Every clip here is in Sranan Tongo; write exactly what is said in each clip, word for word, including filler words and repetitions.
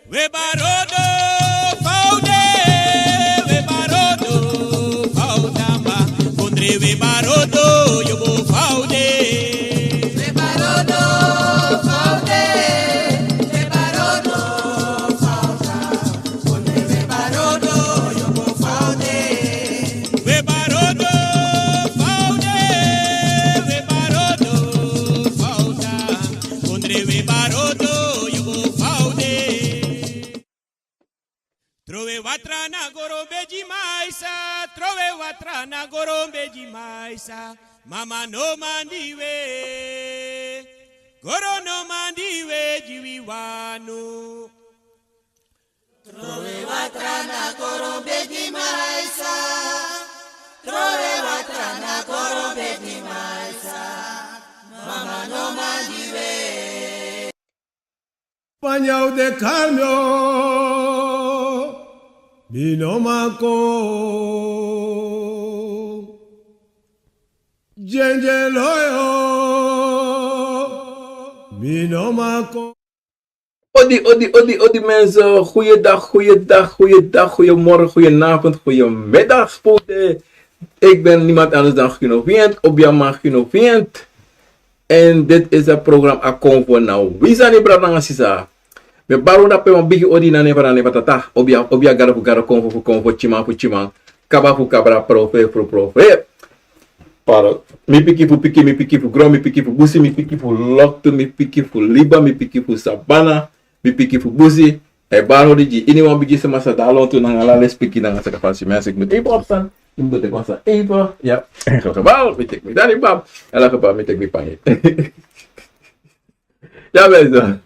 We barodo faude, we barodo fautamba, kondre we barodo yobo faude. We barodo faude, we barodo fauta, kondre we barodo yobo faude. We barodo faude, we barodo fauta, kondre we barodo yobo faude. Trowe watra na goro bedi maisa, trowe watra na goro bedi maisa. Mama no mandi we, goro no mandi we di wi wanu. Trowe watra na goro bedi maisa, trowe watra na goro bedi maisa. Mama no mandi we. Panya u de kalmio, mi no mako. Jenje loyo, mi no mako. Odi, odi, odi, odi mensen. Goeiedag, goeiedag, goeiedag, goeiemorgen, goedenavond, goeiemiddag. Spoede. Ik ben niemand anders dan Gino Vient, Obiaman Gino Vient. En dit is het programma Akomfo na Wisani Brada nanga Sisa. Mi e bari un dape wan bigi odi na nen fu Gado, na nen fu Tata. Obia, obia, Gado fu Gado, Konfo fu Konfo, Tyiman fu Tyiman, Kaba fu Kabra, Profeet fu Profeet. Pardon. Mi pikin fu pikin, mi pikin fu gron, mi pikin fu busi, mi pikin fu loktu, mi pikin fu liba, mi pikin fu sabana, mi pikin fu busi. A e bari odi gi iniwan bigi sama san de a lontu nanga ala lespeki nanga sakafasi. Mensen, ik moet even opstaan. Ik moet even opstaan. Even. Ja. In elk geval, mi teki mi dani bab. In elk geval, mi teki mi pangi. Ya, mensen.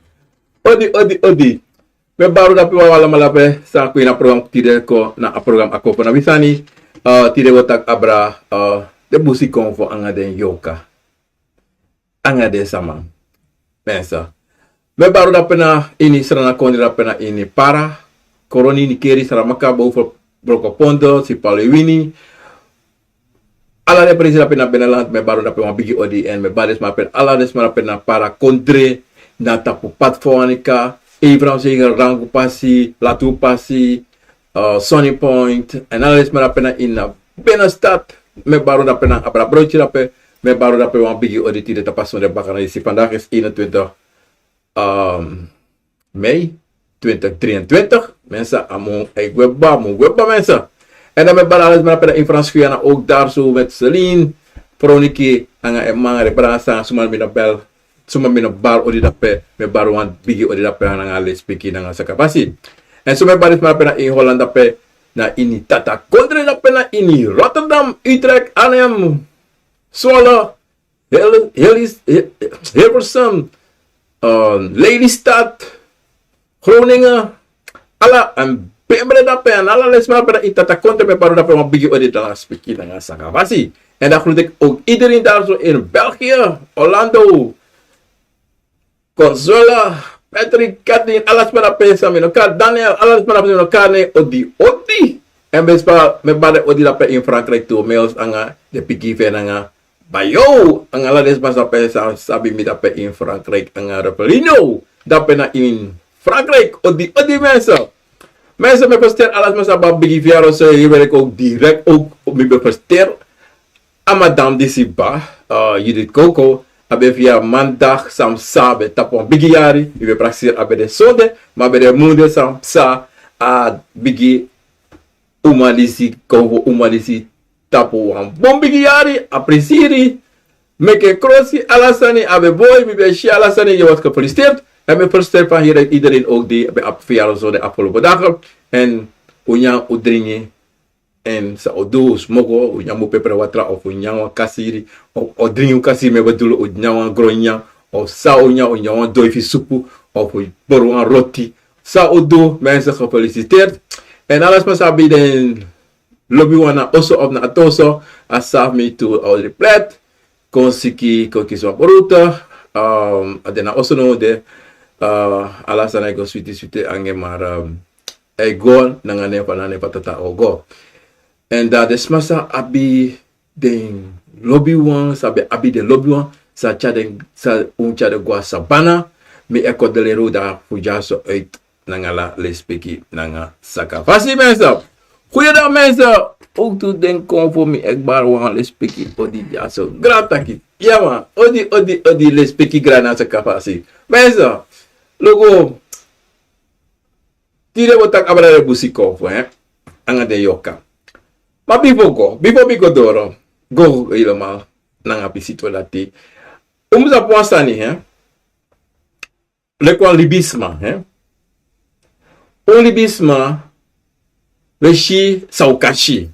Odi, odi, odi. Mi e bari un dape wan alamala pe san kon ini a program tide, kon na a program Akomfo na Wisani. Eh, tide wi o taki abra, eh, den busikonfo anga den yorka anga den sama. Mensen. Mi e bari un dape na ini Sranan Kondre, dape na ini Para, Koroni, Nickerie, Saramacca, Boven, Brokopondo, Sipaliwini. Ala den presi dape na binnenland, mi e bari un dape wan bigi odi, en mi e bari den sma dape, ala den sma dape na Para Kondre, na tapu Pad fu Wanica, Abraham-Zegel, Rangu Pasi, Latu Pasi, eh, Sunny Point, en ala den sma dape na ini binnenstad. Mi e bari un dape na abra broodje dape, mi e bari un dape wan bigi odi tide tapu a sonde bakana disi. Vandaag is eenentwintig, ehm, mei twintig drieëntwintig. Mensen, a mun e gwe baka, a mun e gwe baka, mensen. En dan mi e bari ala den sma dape na ini Frans-Guyana, ook daar zo met Celine, Veronica, anga en man, Rebra, san suma mi no bel, suma mi no bari odi dape, mi e bari wan bigi odi dape nanga lespeki nanga sakafasi. En so mi e bari den sma dape na ini Holland dape, na ini Tata Kondre dape na ini Rotterdam, Utrecht, Arnhem, Zwolle, Hel-, Hel-, Hilversum, eh, Lelystad, Groningen, ala, en Pembre dape, en ala den sma dape na ini Tata Kondre, mi e bari un dape wan bigi odi nanga lespeki nanga sakafasi. En dan groet ik ook iedereen daar zo in België, Orlando, Consuela, Patrick, Kathleen, ala sma dape san mi no kari, Daniel, ala sma dape san mi no kari, odi, odi. En mi e bari, mi e bari odi dape in Frankrijk tu, Mels anga den pikin fu en nanga Bayo, anga ala den sma dape san sabi mi dape in Frankrijk, anga Repelino dape na in Frankrijk, odi, odi mensen. Mensen, mi e feliciteer ala sma san abi bigi verjaardag, so yu wil ik ook direct ook, mi e feliciteer a madam disi, eh, Judith Coco, a ben verjaardag maandag, san mi sabi a ben tapu wan bigi yari, mi ben prakseri a ben de sonde, ma a ben de munde, san mi sabi a bigi uma disi, Konfo uma disi tapu wan bun bigi yari, a prisiri, meki krosi, ala sani a ben boi, mi ben si ala sani, yu wordt gefeliciteerd. En mi e feliciteer van hier uit iedereen ook die ben abi verjaardag sonde afgelopen dagen. En un nyan, un dringi, en san un du, un smoko, un nyan, un pepre watra, of un nyan wan kasiri, of un dringi un kasiri, mi e bedoel, un nyan wan gron nyan, of san un nyan, un nyan wan doi fu supu, of un bori wan roti, san un du, mensen, gefeliciteerd. En ala sma san abi den lobiwan na oso of na ati oso, a sabi mi tu, a oli plet, kon siki, kon kisi wan brutu, ehm, a de na oso now de, eh, ala sani e go switi switi anga en, maar, ehm, a e go nanga nen fu, na nen fu Tata a o go. En dan den sma san abi den lobiwan, san ben abi den lobiwan, san tyari den, san un tyari den go na sabana, mi e kondoleri un dan fu dyaso uit nanga ala lespeki nanga saka fasi, mensen. Goeiedag, mensen. Ook tu den kon voor mi ekbar wan lespeki odi dyaso. Grataki. Ja, man. Odi, odi, odi, lespeki grana saka fasi. Mensen, luku. Tide wi o taki abra den busi kon fu, hè. Nanga den yorka. Ma bifo go, bifo mi go doro, go helemaal nanga pisi tu dati. Un mus sabi wan sani, hè. Leki wan libisma, hè. Un libisma, wi e si san un kan si.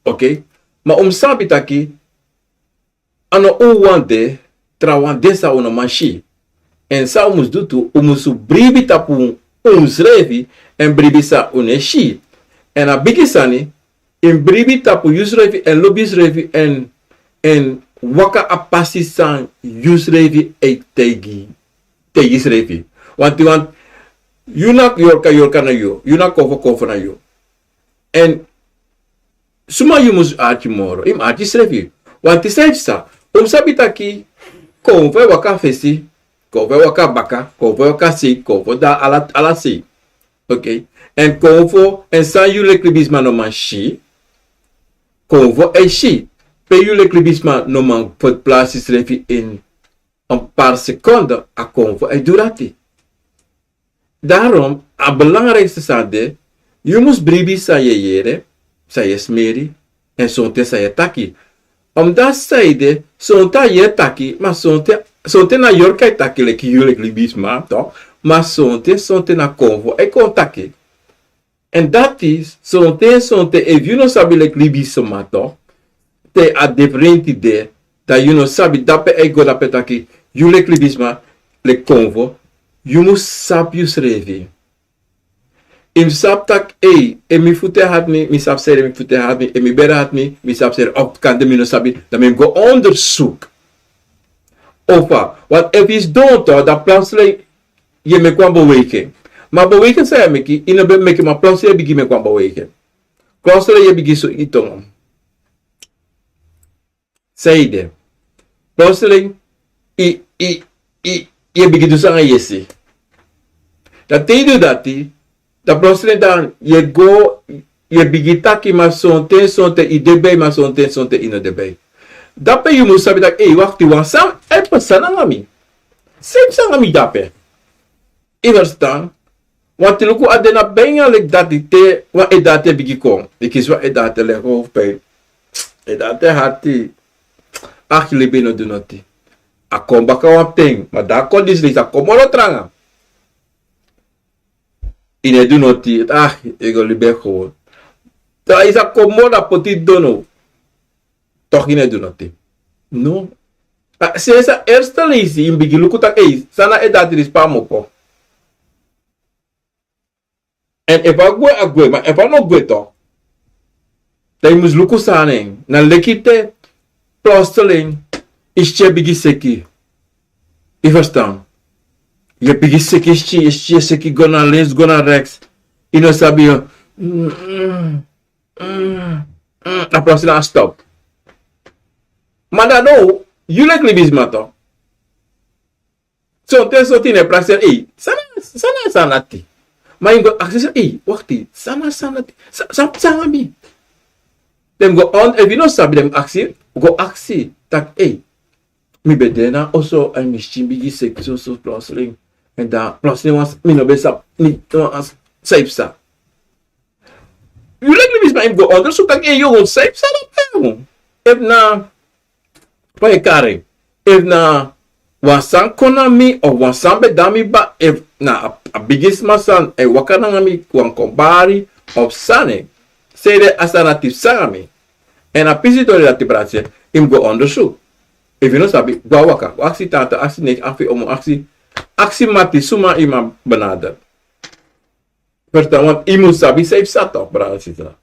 Oké? Ma un mus sabi taki, a no un wawan de, trawan de san un no man si. Èn san un mus du tu, un mus bribi tapu unsrefi, èn bribi san un no e si. Èn a bigi sani, yu mus bribi tapu yusrefi èn lobi yusrefi èn, èn waka a pasi san yusrefi e taigi, taigi yusrefi. Wanti, wanti yu na yorka, yorka na yu, yu na konfo, konfo na yu. Èn suma yu mus arki moro, yu mus arki yusrefi. Wanti san yu psa, un mus sabi taki konfo e waka fesi, konfo e waka baka, konfo e waka sei, konfo de ala, ala sei. Oké. Èn konfo, èn san yu leki libisma no man si, konfo e si. Pe yu leki libisma no man poti plasi yusrefi in een paar seconden, a konfo e du dati. Daarom, a belangrijkste sani de, yu mus bribi san yu e yere, san yu e smeri, èn sonten san yu e taki. Omdat san ede, sonten a yu e taki, ma sonten, sonten na yorka e taki leki yu leki libisma, toch? Ma sonten, sonten na konfo e kon taki. Èn dati, sonten, sonten, efu yu no sabi leki libisma, toch? Te a diferenti de, dan yu no sabi, dape e go dape taki, yu leki libisma, leki konfo, yu mus sabi yusrefi. Yu mus sabi taki, ei, efu mi futu e hati mi, mi sabi seri, mi futu e hati mi, efu mi bere hati mi, mi sabi seri, of kande mi no sabi, dan mi mus go onderzoek. Of a, want efu yu sidon toch, dan plotseling yu e meki wan beweging. Ma beweging san yu e meki, yu no ben meki, ma plotseling yu e bigin meki wan beweging. Plotseling yu e bigin swingi yu tongo. San ede. Plotseling, yu, yu, yu, yu e bigin du sani nanga yu yesi. Dan te yu du dati, dan plotseling dan yu e go, yu e bigin taki, ma sonten, sonten yu de bij, ma sonten, sonten yu no de bij. Dape yu mus sabi taki, ei, wakti, wan sani e pasa nanga mi. San e pasa nanga mi dape? Yu ferstan? Wanti luku, a de na bijna leki dati te wan edati e bigin kon. Yu kisi wan edati e leki howfpijn. Edati e hati. Aki, libi no du noti. A kon baka wan ten, ma dan a kon disi leisi a kon moro tranga. Yu no e du noti, aki, yu go libi e kon. Dan yu sa kon moro, dan poti didon now. Toch yu no e du noti. No. A, sensi a eerste leisi yu mus bigin luku taki, ei, san na edati disi, pe a mus opo. Èn efu a gwe, a gwe, ma efu a no gwe toch, dan yu mus luku san na en. Na leki te plotseling yu skin e bigin seki. Yu ferstan? Yu e bigin seki, yu skin, yu skin e seki, go na links, go na rechts. Yu no sabi, yu, mm, mm, mm, mm, dan plotseling a stop. Ma dan now, yu leki libisma toch, sonten, sonten yu e prakseri, ei, san na, san na, san na dati? Ma yu go aksi, ei, wakti, san na, san na dati? San, san, san na mi? Den go on, efu yu no sabi, den aksi, go aksi, taki, ei, mi ben de na oso, èn mi skin bigin seki soso plotseling. Èn dan plotseling wan, mi no ben sabi, mi, wan, san e psa. Yu leki libisma yu mus go onderzoek taki, ei, yu, san e psa na pe yu. Efu na, fa yu e kari en. Efu na wan sani kon na mi, of wan sani ben de na mi kba, efu na a, a bigisma san e waka nanga mi, wan kobari, of sani. San ede, a sani dati psa nanga mi. Èn a pisi tori dati, brada, yu mus go onderzoek. Efu yu no sabi, go waka. Go aksi tata, aksi neef, aksi omo, aksi, aksi mati, suma yu man benader. Ferstan, want yu mus sabi san yu psa toch, brada, sisa.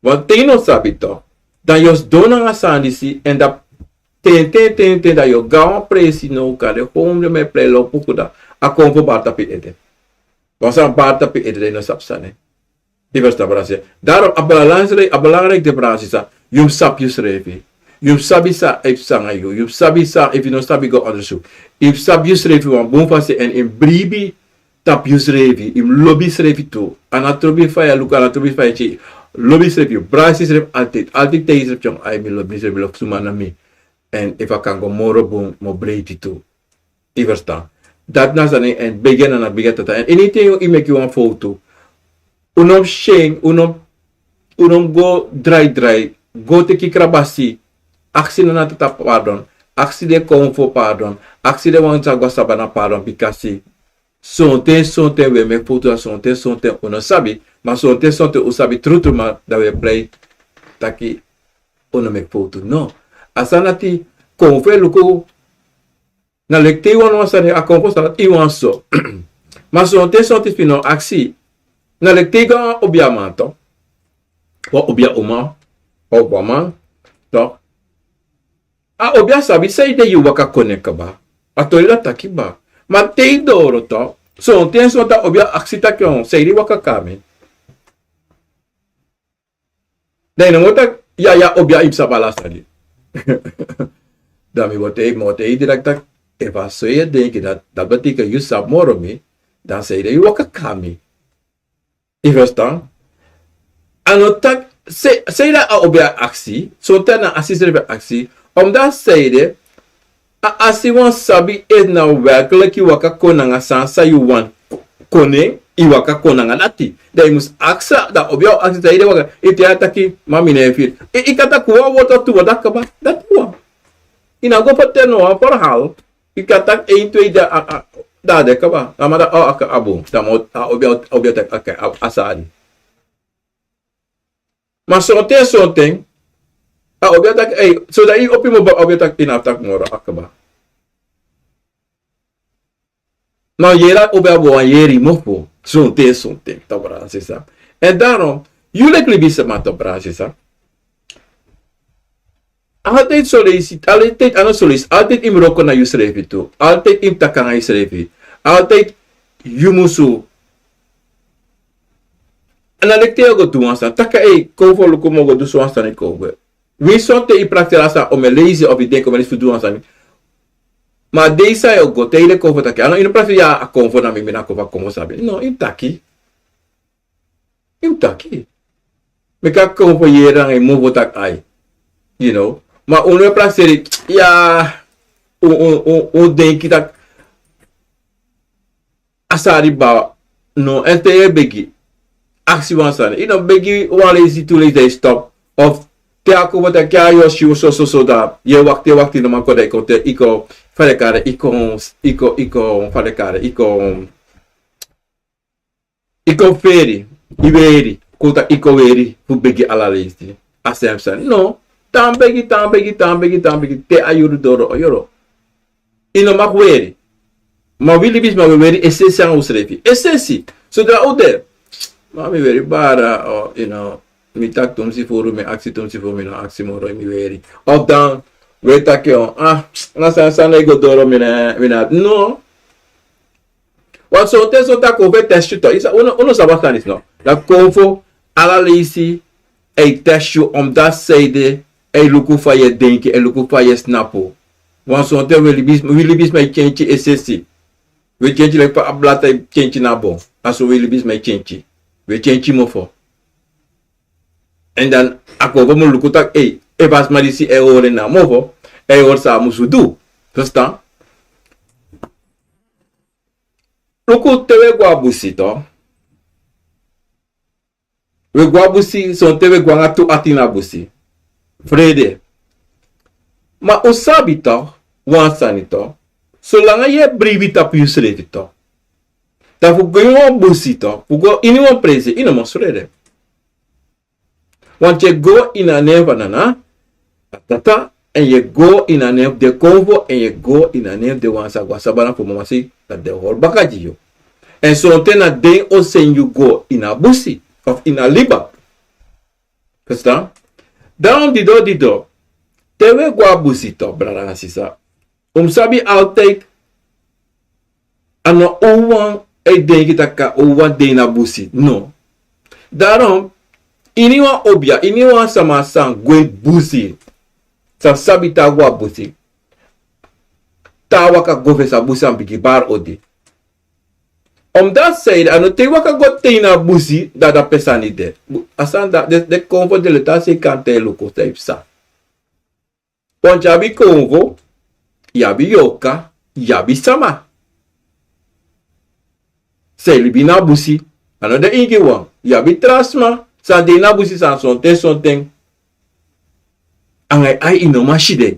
Want te yu no sabi toch, dan yu o sidon nanga sani disi, èn dan ten, ten, ten, ten, dan yu o go na wan presi now, kande hondro mi e prei low puku, dan a kon fu bari tapu yu ede. Wan sani bari tapu yu ede, dan yu no sabi sani. Yu ferstan, brada, sisa. Daarom a belangrijk, a belangrijk de, brada, sisa, yu mus sabi yusrefi. Yu mus sabi san e psa nanga yu. Yu mus sabi san, efu yu no sabi, go onderzoek. Yu mus sabi yusrefi wan bun fasi, èn yu mus bribi tapu yusrefi, yu mus lobi yusrefi tu. A no trobi fa yu e luku, a no trobi fa yu e si. Lobi yusrefi, yu brasi yusrefi altijd. Altijd taigi yusrefi: ai, mi lobi misrefi, mi lobi suma na mi. Èn efu a kan go moro bun, mi o breiti tu. Yu ferstan? Dati na sani, èn begi na, na begi a tata. Èn anything yu meki wan fowtu, un no mus syen, un no, un no mus go drai drai, go teki krabasi, aksi na na tata pardon, aksi den konfo pardon, aksi den wan sa go a sabana pardon, bikasi sonten sonten un e meki fowtu, dan sonten sonten un no sabi, ma sonten sonten un sabi trutru, ma dan un e prei taki un no meki fowtu. No. A sani dati konfo e luku. Na leki te yu wani wan sani, a konfo sa dati yu wani so. Ma sonten sonten fu yu no aksi. Na leki te yu go a wan obiaman, to, wan obia uma, wan obia man, to, a obia sabi sanede yu waka kon ne kaba. A tori dati taki kaba. Ma te yu doro, to, sonten sonten a obia aksi taki: o, sanede yu waka kon na mi? Dan yu no mu taki: ya, ya, obia, yu mus sabi ala sani. Dan mi bo taigi, mi o taigi yu direkt taki: efu a so yu e denki, dati, dati betekent yu sabi moro mi, dan sanede yu waka kon na mi? Yu ferstan? A no taki, se, sanede a obia aksi, sonten na a sisrefi e aksi, omdat sanede a asi wani sabi efu na werkelijk yu waka kon nanga san san yu wani kon ne, yu waka kon nanga dati. Dan yu mus aksi, dan obia o aksi sanede yu waka. Yu te a taki: ma mi no e firi. Yu, yu kan taki wan wortu, tu wortu, kaba. Dati wan. Yu no go fertel no wan verhaal. Yu kan taki één, twee, dan a, a, dan a de kaba. A man dan, o, oké, a bun. Dan mi o, a obia, obia taki: oké, a, a sani. Ma sonten sonten a obia taki: ei, so dan yu opo yu mofo, a obia taki: yu no abi taki moro, a kaba. Ma yere, a obia bo wani yere yu mofo. Sonten sonten, to, brada, sisa. Èn daarom, yu leki libisma, to, brada, sisa, altijd so leisi, altijd, a no so leisi, altijd yu mus wroko na yusrefi tu. Altijd yu mus taki nanga yusrefi. Altijd yu musu. A no leki te yu o go du wan sani, taki: ei, konfo, luku, mi o go du so wan sani, konfo. Winsi sonten yu prakseri a sani, o, mi e leisi, of yu denki, o, mi e leisi fu du wan sani. Ma a dei san yu o go, te yu leki konfo taki: a no, yu no prakseri, ya, a konfo na mi, mi na konfo, a konfo sabi. No, yu mus taki. Yu mus taki. Meki a konfo yere nanga yu mofo taki: ai. You know. Ma un no e prakseri, ya, un, un, un, un denki taki a sani bun. No, èn te yu e begi, aksi wan sani. Yu no begi wan leisi, tu leisi, dan yu stop. Of te a konfo taki: a, yu o si, yu o so, so, so, dan yu e wakti, wakti, no man kon, dan yu kon te, yu kon, fa den e kari, yu kon, yu kon, yu kon, fa den e kari, yu kon, yu kon feri, yu weri, kon taki yu kon weri fu begi ala leisi a sem sani. No, tan begi, tan begi, tan begi, tan begi, te a yuru doro, o yoro. Yu no mag weri. Ma wi libisma, wi e weri esesi nanga unsrefi. Esesi. Sodra un de: ma mi weri bara, o, yu no, mi taki tumsi furu, mi aksi tumsi furu, mi no aksi moro, mi weri. Of dan wi e taki, o, a, na san, san no e go doro, mi no, mi no. No. Want sonten sonten a konfo e test yu tu. Yu sa, un no, un no sabi san disi, no. Dan konfo ala leisi e test yu, omdat sanede e luku fa yu e denki, e luku fa yu e snapu. Want sonten wi libis, wi libisma e kenki esesi. Wi e kenki leki fa a blata e kenki na bon. A so wi libisma e kenki. Wi e kenki mofo. Èn dan a konfo mu luku taki, ei, efu a sma disi e hori en na mofo, e hori san a musu du. Verstaan? Luku, te wi e go a busi tu. Wi e go a busi, sonten wi e go nanga tu ati na busi. Frede. Ma un sabi tu wan sani tu. Solanga yu e bribi tapu yusrefi tu, dan fu go ini wan busi tu, fu go ini wan presi, yu no mus frede. Want yu e go ini a nen fu Nana, a Tata, èn yu e go ini a nen fu den konfo, èn yu e go ini a nen fu den wan san go a sabana fu Mama Sei, dati den hori baka gi yu. Èn sonten na den o seni yu go ini a busi, of ini a liba. Verstaan? Dan dido, dido. Te wi e go a busi tu, brada nanga sisa, un mus sabi altijd, a no un wan e denki taki a un wan de ini a busi. No. Daarom, ini wan obia, ini wan sama san gwe busi, san sabi taki a go a busi, te a waka go fesi a busi, a mus bigin bari odi. Omdat zij a no te waka go te ini a busi, dat dat pe sani de. A sani dat de, de kon fu de leti a sei kan te luku san e psa. Want yu abi konfo, yu abi yorka, yu abi sama san e libi na busi. A no de ingi wan. Yu abi tra sma san de na busi san sonten sonten anga yu ai yu no man si den.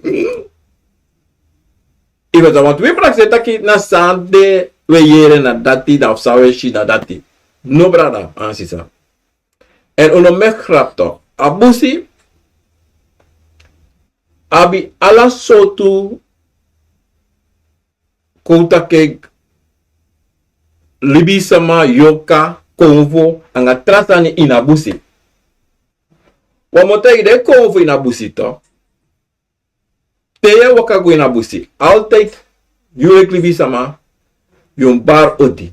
Yu ben sa want wi prakseri taki na san de, we yere na dati, na san we si na dati. No brada, a sisa. Èn un no meki grap tok. A busi abi ala sortu, kon un taki, libisama, yorka, konfo anga tra sani ini a busi. Wan mu taigi den konfo ini a busi tok. Te yu e waka go ini a busi, altijd yu leki libisama, yu mus bari odi.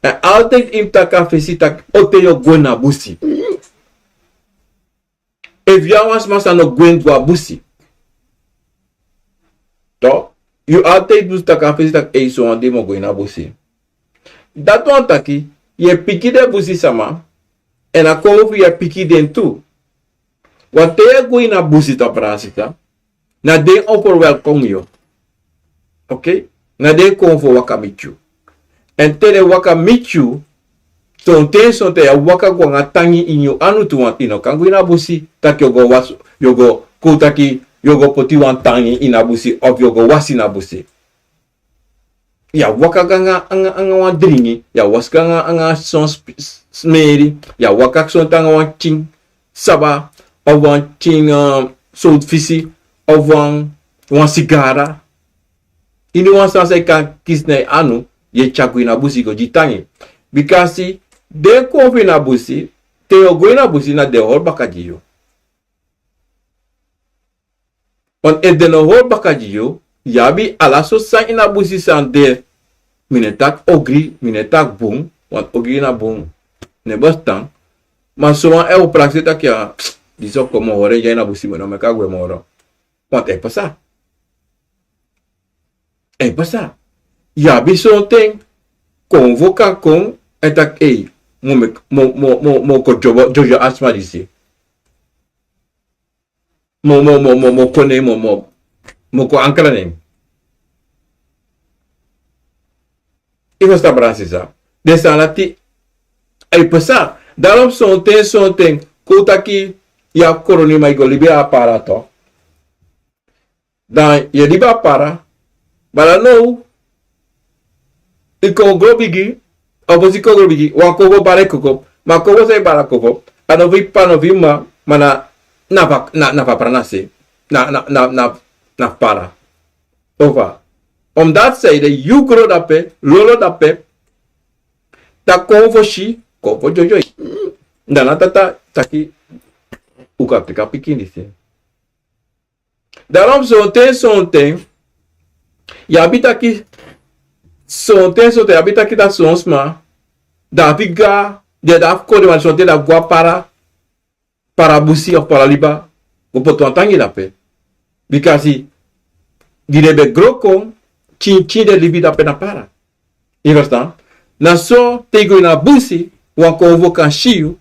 Èn altijd yu mus taki a fesi taki, o, te yu o go ini a busi. Efu yu a wan sma san no gwe go a busi, tok, yu altijd mus taki a fesi taki, ei, sowan dei mi o go ini a busi. Dati wani taki yu e piki den busisama, èn a konfo yu e piki den tu. Want te yu e go ini a busi tok, brada, sisa, na den o ferwelkom yu. Oké? Na den konfo waka miti yu. Èn te den waka miti yu, sonten sonten yu e waka go anga tangi ini yu anu tu, want yu no kan go ini a busi taki yu o go wasi, yu o go kon taki yu o go poti wan tangi ini a busi of yu o go wasi na busi. Yu e waka go anga, anga, anga wan dringi, yu e waka go anga, anga son sp-, s-, smeri, yu e waka sonten anga wan pikin saba, of wan pikin, eh, sowtu fisi, of wan, wan sigara. Iniwan sani san yu kan kisi na yu anu, yu e tyari go ini a busi go gi tangi. Bikasi den konfo ini a busi, te yu o go ini a busi na den o hori baka gi yu. Want efu den no hori baka gi yu, yu abi ala sortu sani ini a busi san de. Mi no e taki ogri, mi no e taki bun, want ogri na bun no e bestan. Ma sowan e o prakseri taki, a, disi o kon, mi o hori en dya ini a busi, mi no meki a gwe moro. Want a e pasa. A e pasa. Yu abi sonten konfo kan kon, e taki, ei, mi o meki, mi o, mi o, mi o, mi o kon dyobo, dyobo a sma disi. Mi o, mi o, mi o, mi o, mi o kon, mi o, mi o, mi o kon ankra en. Yu e ferstan, brada, sisa? Den sani dati e pasa. Daarom sonten, sonten, kon un taki yu abi koroni ma yu go libi a para tok. Dan yu e libi a para, ma dan now yu kon gro bigi, a fosi kon gro bigi, wan konfo bari en koko, ma konfo san e bari a konfo, a no fu yu p'pa, a no fu yu m'ma, ma na, na fu a, na, na fu a para na se, na, na, na, na, na fu para. Over. Omdat san ede yu gro dape, lolo dape, dan konfo si, konfo dyodyo yu. Dan na dati a taki, un kan teki a pikin disi. Daarom sonten, sonten, yu abi taki, sonten, sonten, yu abi taki dati son sma, dan a fu yu ga, den, dan a fu kon den, ma sonten dan a fu go a para, para busi of para liba, go poti wan tangi dape. Bikasi, di den be gro kon, pikin, pikin den libi dape na para. Yu e ferstan? Na so te yu go ini a busi, wan konfo kan si yu,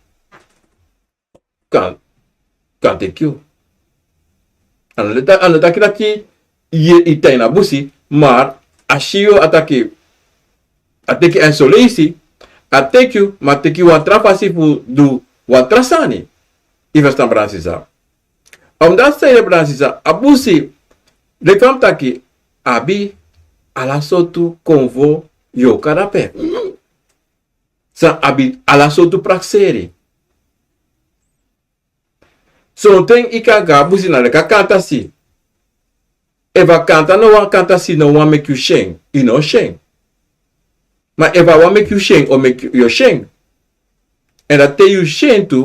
kan, kan teki yu. A no taki, a no taki taki yu, yu tan ini a busi, ma a si yu, a taki, a teki en soleisi, a teki yu, ma a teki yu wan tra fasi fu du wan tra sani. Yu e ferstan, brada, sisa? Omdat san ede, brada, sisa, a busi, leki fa mi taki, abi ala sortu konfo yorka dape. San abi ala sortu prakseri. Sonten yu kan go a busi na leki a kantasi. Efu a kanta no wan kantasi no wani meki yu si en, yu no o si en. Ma efu a wani meki yu si en, o meki yu, yu o si en. Èn dan te yu si en tu,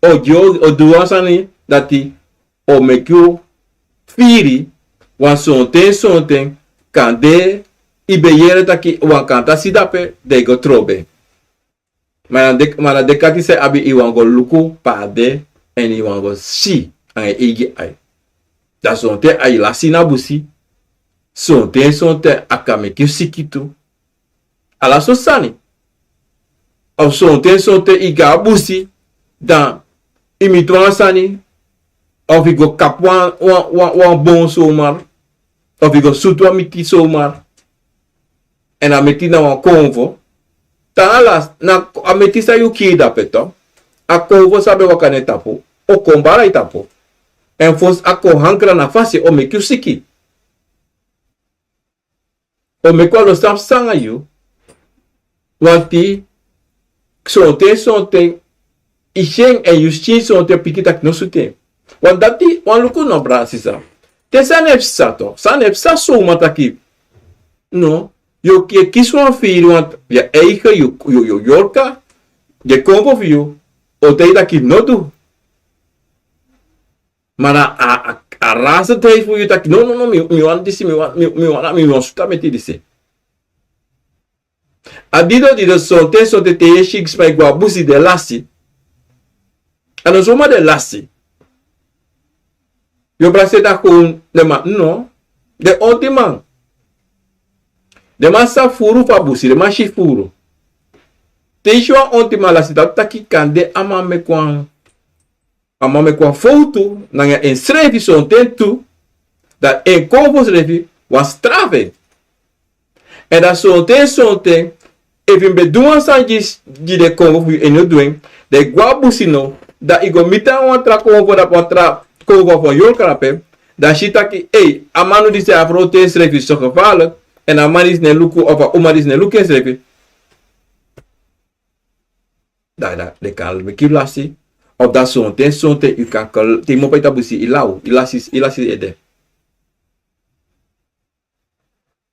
o gi, o du wan sani dati o meki yu firi, want sonten, sonten, kande yu be yere taki wan kantasi dape, dan yu go trobi en. Ma na den, ma na den kantasi san yu abi, yu wani go luku pe a de, èn yu wani go si anga yu eigi ai. Dan sonten a e lasi na busi, sonten, sonten a kan meki yu siki tu. Ala so sani. Of sonten sonten yu go na busi, dan yu miti wan sani, of yu go kapu wan, wan, wan, wan bon somar, of yu go sutu wan miti somar, èn a miti na wan konfo. Tan ala, na a miti san yu kiri dape tu, a konfo san ben waka na en tapu, o kon bari yu tapu. Èn fosi a kon hankra na fasi, o meki yu siki. O meki wan lo sabi sanga yu. Wanti sonten sonten yu si en èn yu si sonten piki taki no sutu en. Wan dati wan luku no, brada sisa. Te sani e psa tu, sani e psa somar taki. No, yu e kisi wan firi, want yu e eigi yu, yu, yu yorka, den konfo fu yu o taigi taki no du. Ma na a, a, a rasenheid fu yu taki no, no, no, mi, mi wani disi, mi wani, mi, mi wani, mi wani sutu a meti disi. A dido, dido, sonten, sonten te yu e si sma e go na busi, den lasi. A no suma den lasi. Yu o prakseri taki den man, no. Den ontiman. Den man sabi furu fu a busi, den man si furu. Te yu si wan ontiman lasi, dati taki kande a man meki wan, a man meki wan fowtu nanga ensrefi sonten tu, dan en konfo srefi wani strafu en. Èn dan sonten sonten, efu yu ben du wan sani gi, gi den konfo fu yu èn yu no du en, dan yu go na busi now, dan yu go miti wan tra konfo dape, wan tra konfo fu wan yorka dape, dan a si taki, ei, a man disi, a frow ten srefi so gevaarlijk, èn a man disi no e luku, of a uma disi no e luku ensrefi. Dan, dan den kan meki yu lasi. Of dan sonten sonten yu kan kal, te yu mu opo ete na busi, yu law, yu lasi, yu lasi ede.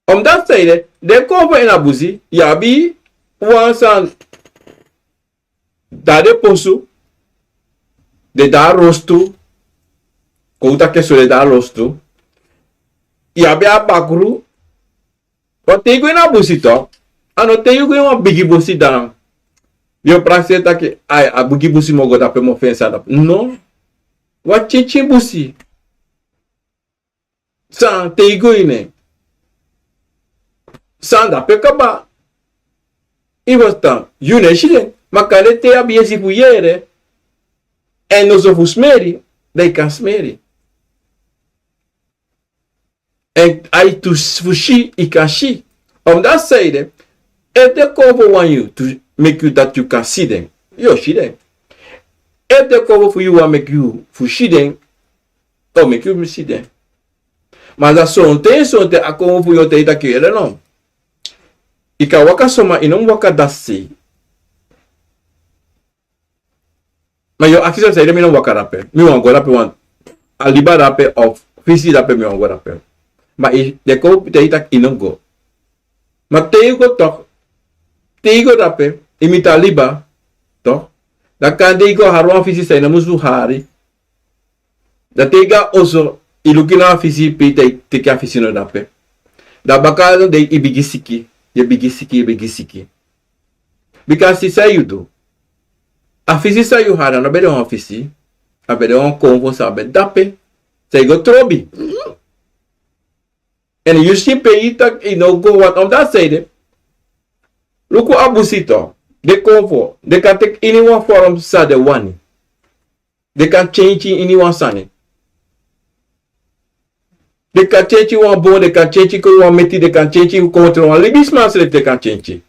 Omdat sanede, den konfo ini a busi, yu abi wan sani, dan den posu, den de na rostu, kon un taki en so, den de na rostu. Yu abi a bakru, want te yu go ini a busi tu, a no te yu go ini wan bigi busi dan yu o prakseri taki, ai, a bigi busi mu go dape, mu feni sani dape. No. Wan pikinpikin busi. San te yu go ini en, san dape kaba. Yu ferstan, yu no e si den. Ma kande te yu abi yesi fu yere, èn noso fu smeri, dan yu kan smeri. Èn ai tu fu si, yu kan si. Omdat sanede, efu den konfo wani yu tu, meki yu dati yu kan si den, yu o si den. Efu den konfo fu yu wani meki yu fu si den, o meki yu si den. Ma dan sonten sonten a konfo fu yu o taigi taki yu ede no. Yu kan waka soma, yu no mu waka dasi. Ma yu o aksi yu, sanede mi no waka dape? Mi wani go dape, want a liba dape, of fisi dape, mi wani go dape. Ma yu, den kon taigi yu taki yu no go. Ma te yu go toch, te yu go dape, yu miti a liba toch, dan kande yu go hari wan fisi san yu no musu hari. Dan te yu go na oso, yu luku na a fisi, pe yu teki a fisi no dape. Dan baka dei yu bigin siki, yu bigin siki, yu bigin siki. Bika san yu du, a fisi san yu hari, a no ben de wan fisi, a ben de wan konfo san ben dape, san yu go trobi. Èn yu si pe yu taki yu no go, want omdat sanede, luku a busi toch, den konfo, den kan teki iniwan vorm san den wani. Den kan kenki iniwan sani. Den kan kenki wan bon, den kan kenki kon wan meti, den kan kenki kon tron wan libisma srefi, den kan kenki.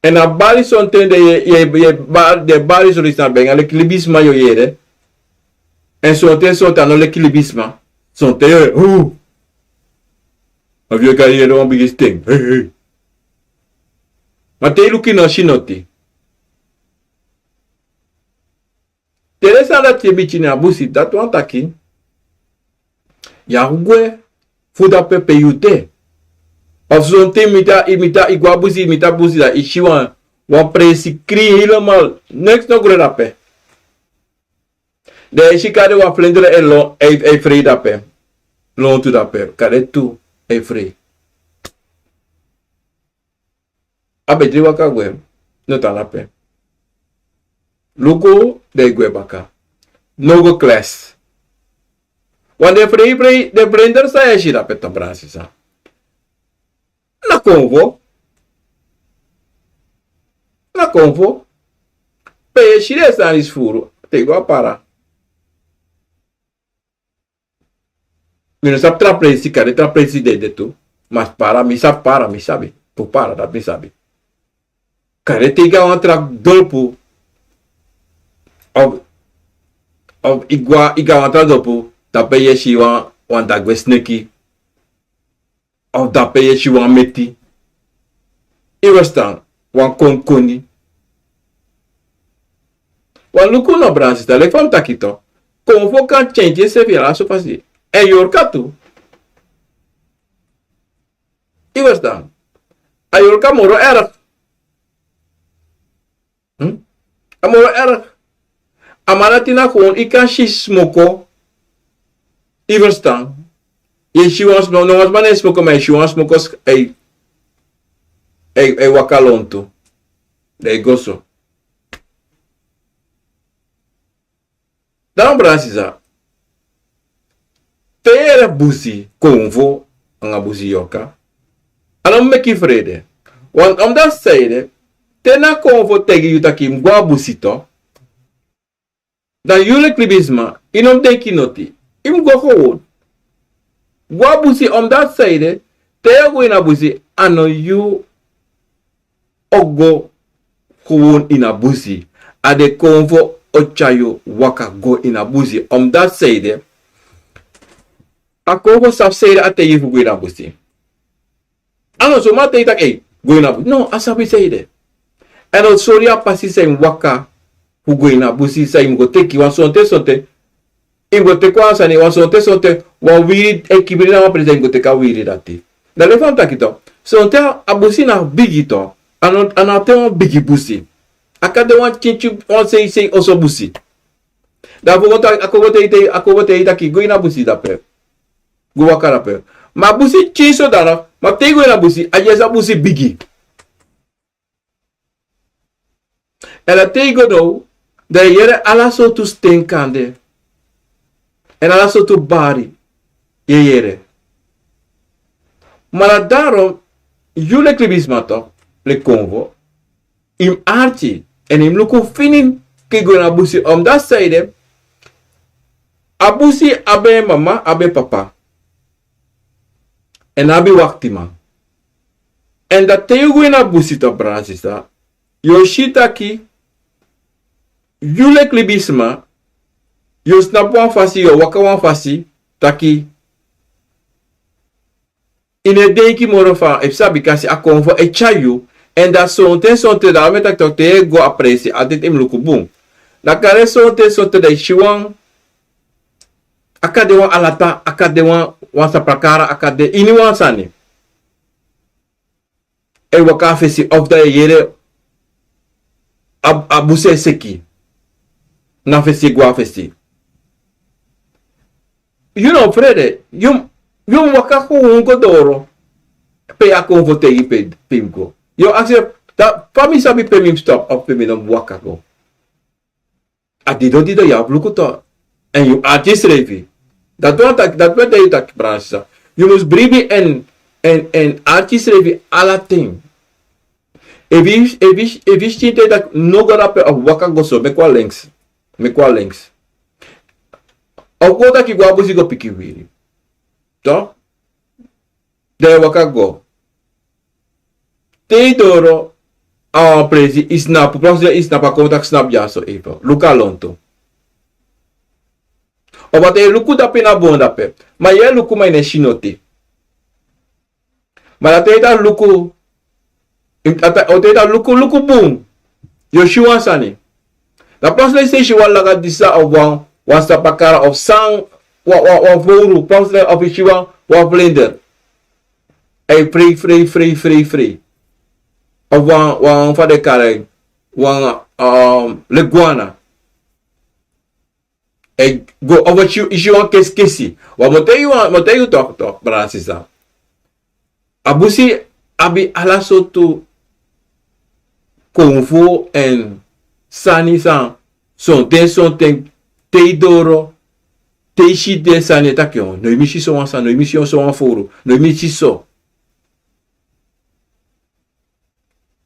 Èn a bari sonten den, yu e, yu e, yu e ba-, den bari sonten san ben nanga leki libisma yu o yere. Èn sonten sonten a no leki libisma. Sonten yu e, hu. Of yu kan yere wan bigi sten. Hei, hei. Ma te yu luku yu no si noti. Te den sani dati e miti yu na busi, dati wani taki yu abi gwe fu dape pe yu de. Of sonten yu miti a, yu miti a, yu go na busi, yu miti a busi, dan yu si wan, wan presi krin helemaal, neks no gwe dape. Dan yu si kande wan flender e lon, e, e frei dape. Lontu dape, kande tu e frei. A ben dri waka gwe, no tan dape. Luku, dan yu gwe baka. No go kles. Want den frei, frei, den flender san yu e si dape, tan, brada sisa. Konfo. Na konfo. Pe yu e si den sani disi furu, te yu go a para. Mi no sabi tra presi, kande tra presi de de tu. Ma para, mi sabi para, mi sabi. Fu para, dati mi sabi. Kande te yu go a wan tra dorpu. Of, of yu go a, yu go a wan tra dorpu, dape yu e si wan, wan dagwe sneki. Of dape yu e si wan meti. Yu e ferstan, wan konkoni. Wan luku no, brada sisa, leki fa mi taki tu. Konfo kan tyentyen srefi a laso fasi. Èn yorka tu. Yu e ferstan. A yorka moro erg. Hmm? A moro erg. A man dati na kon, yu kan si smoko. Yu e ferstan. Yu e si wan smoko, no wan sma no e smoko, ma yu e si wan smoko, ai, ai, ai waka lontu. Dan yu go so. Dan brada sisa, te yu yere busi konfo anga busi yorka, a no mus meki yu frede. Want omdat saide, te na konfo taigi yu taki yu mus go a busi tu, dan yu leki libisma, yu no mus denki noti. Yu mus go gewoon. Go a busi omdat saide, te yu o go ini a busi, a no yu o go gewoon ini a busi. A den konfo o tyari yu waka go ini a busi. Omdat saide, a konfo sabi saide a taigi yu fu go ini a busi. A no so man taigi yu taki, ei, go ini a busi. No, a sabi saide. Èn a o sori yu a pasi san yu mus waka fu go ini a busi, san yu mus go teki. Want sonten sonten yu mus go teki wan sani, want sonten sonten wan wiri e kibri na wan presi, yu mus go teki a wiri dati. Dan leki fa mi taki tu, sonten a busi na bigi tu. A no, a no abi te wan bigi busi. A kan de wan tyentyen, wan seisei oso busi. Dan a konfo taki, a konfo taigi yu, a konfo taigi yu taki go ini a busi dape. Go waka dape. Ma a busi tyentyen so dati, ma te yu go ini a busi, a dyesi a busi bigi. Èn a te yu go now, dan yu e yere ala sortu sten kande. Èn ala sortu bari yu e yere. Ma na daarom yu leki libisma tu, leki konfo, yu mus arki, èn yu mus luku fini, kon yu go ini a busi, omdat saide, a busi abi en mama, abi en papa. Èn a abi waktiman. Èn dan te yu go ini a busi tu, brada sisa, yu o si taki yu leki libisma, yu o snapu wan fasi, yu o waka wan fasi, taki yu no e denki moro fa, efu sabi kasi a konfo e tyari yu. Èn dan sonten sonten, dan a mi e taki tu, te yu e go a presi, a dati yu mus luku bun. Dan kande sonten sonten dan yu si wan, a kan de wan alata, a kan de wan, wan sapakara, a kan de iniwan sani. E waka a fesi, of dan yu e yere a, a busi e seki. Na fesi go a fesi. Yu no frede, yu, yu mus waka gewoon go doro. Pe a konfo taigi yu pe, pe yu mus go. Yu o aksi, dan fa mi sabi pe mi mus stop, of pe mi no mus waka go. A didon didon yu abi luku tu. Èn yu arki yusrefi. Dati wani taki, dati wani taigi yu taki, brada sisa, yu mus bribi èn, èn, èn arki yusrefi ala ten. Efu yu, efu yu, efu yu si te yu taki no go dape of waka go so, meki wan links. Meki wan links. Of go taki go a busi go piki wiri. Toch? Dan yu e waka go. Te yu doro a wan presi, yu snapu, presi yu snapu, a kon taki snapu dyaso even. Luku a lontu. Of te yu luku dape na bon dape. Ma yu e luku ma yu no e si noti. Ma dan te yu e luku, yu, a ta, o te yu e luku, luku bun. Yu o si wan sani. Dan plotseling yu si wan laga disa of wan, wan sapakara of san, wan, wan, wan fowru, plotseling of yu si wan, wan vlinder. Ai frei, frei, frei, frei, frei. Of wan, wan fa den e kari en, wan, um, leguana. Ai go, of yu si, yu si wan keskesi. Wan, mi o taigi yu wan, mi o taigi yu toch, toch, brada sisa. A busi abi ala sortu konfo èn sani san, sonten, sonten, te yu doro, te yu si den sani e taki, o, no, yu mus si so wan sani, no, yu mus si so wan fowru, no, yu mus si so.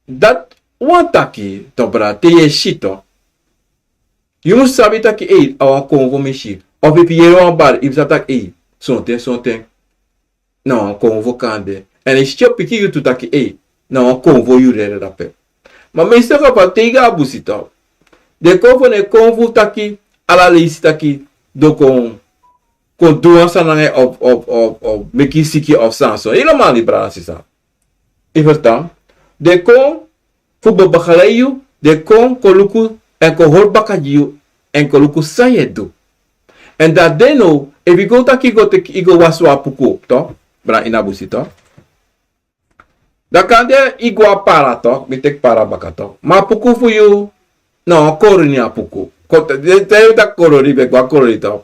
Dati wan taki, to, brada, te yu e si, to. Yu mus sabi taki, ei, a wan konfo mi si. Of efu yu yere wan bari, yu mus sabi taki, ei, sonten, sonten, na wan konfo kan de. Èn yu si yu pikin yu tu taki, ei, na wan konfo yu yere drape. Ma mi si taki, fa te yu go a busi, to, den konfo no e kon fu taki, ala leisi taki, den o kon, kon du wan sani nanga yu of, of, of, of meki yu siki of san so. Yu no man, brada, sisa. Yu e ferstan? Den kon fu bebegeleid yu, den kon, kon luku, èn kon hori baka gi yu, èn kon luku san yu e du. Èn dati de now, efu yu go taki yu go teki, yu go wasi wan puku, to, brada, ini a busi, to. Dan kande yu go a para, to, mi teki para baka, to. Ma a puku fu yu, na wan koroni a puku. Kon te, te, te yu taki koroni, ben go a koroni, to.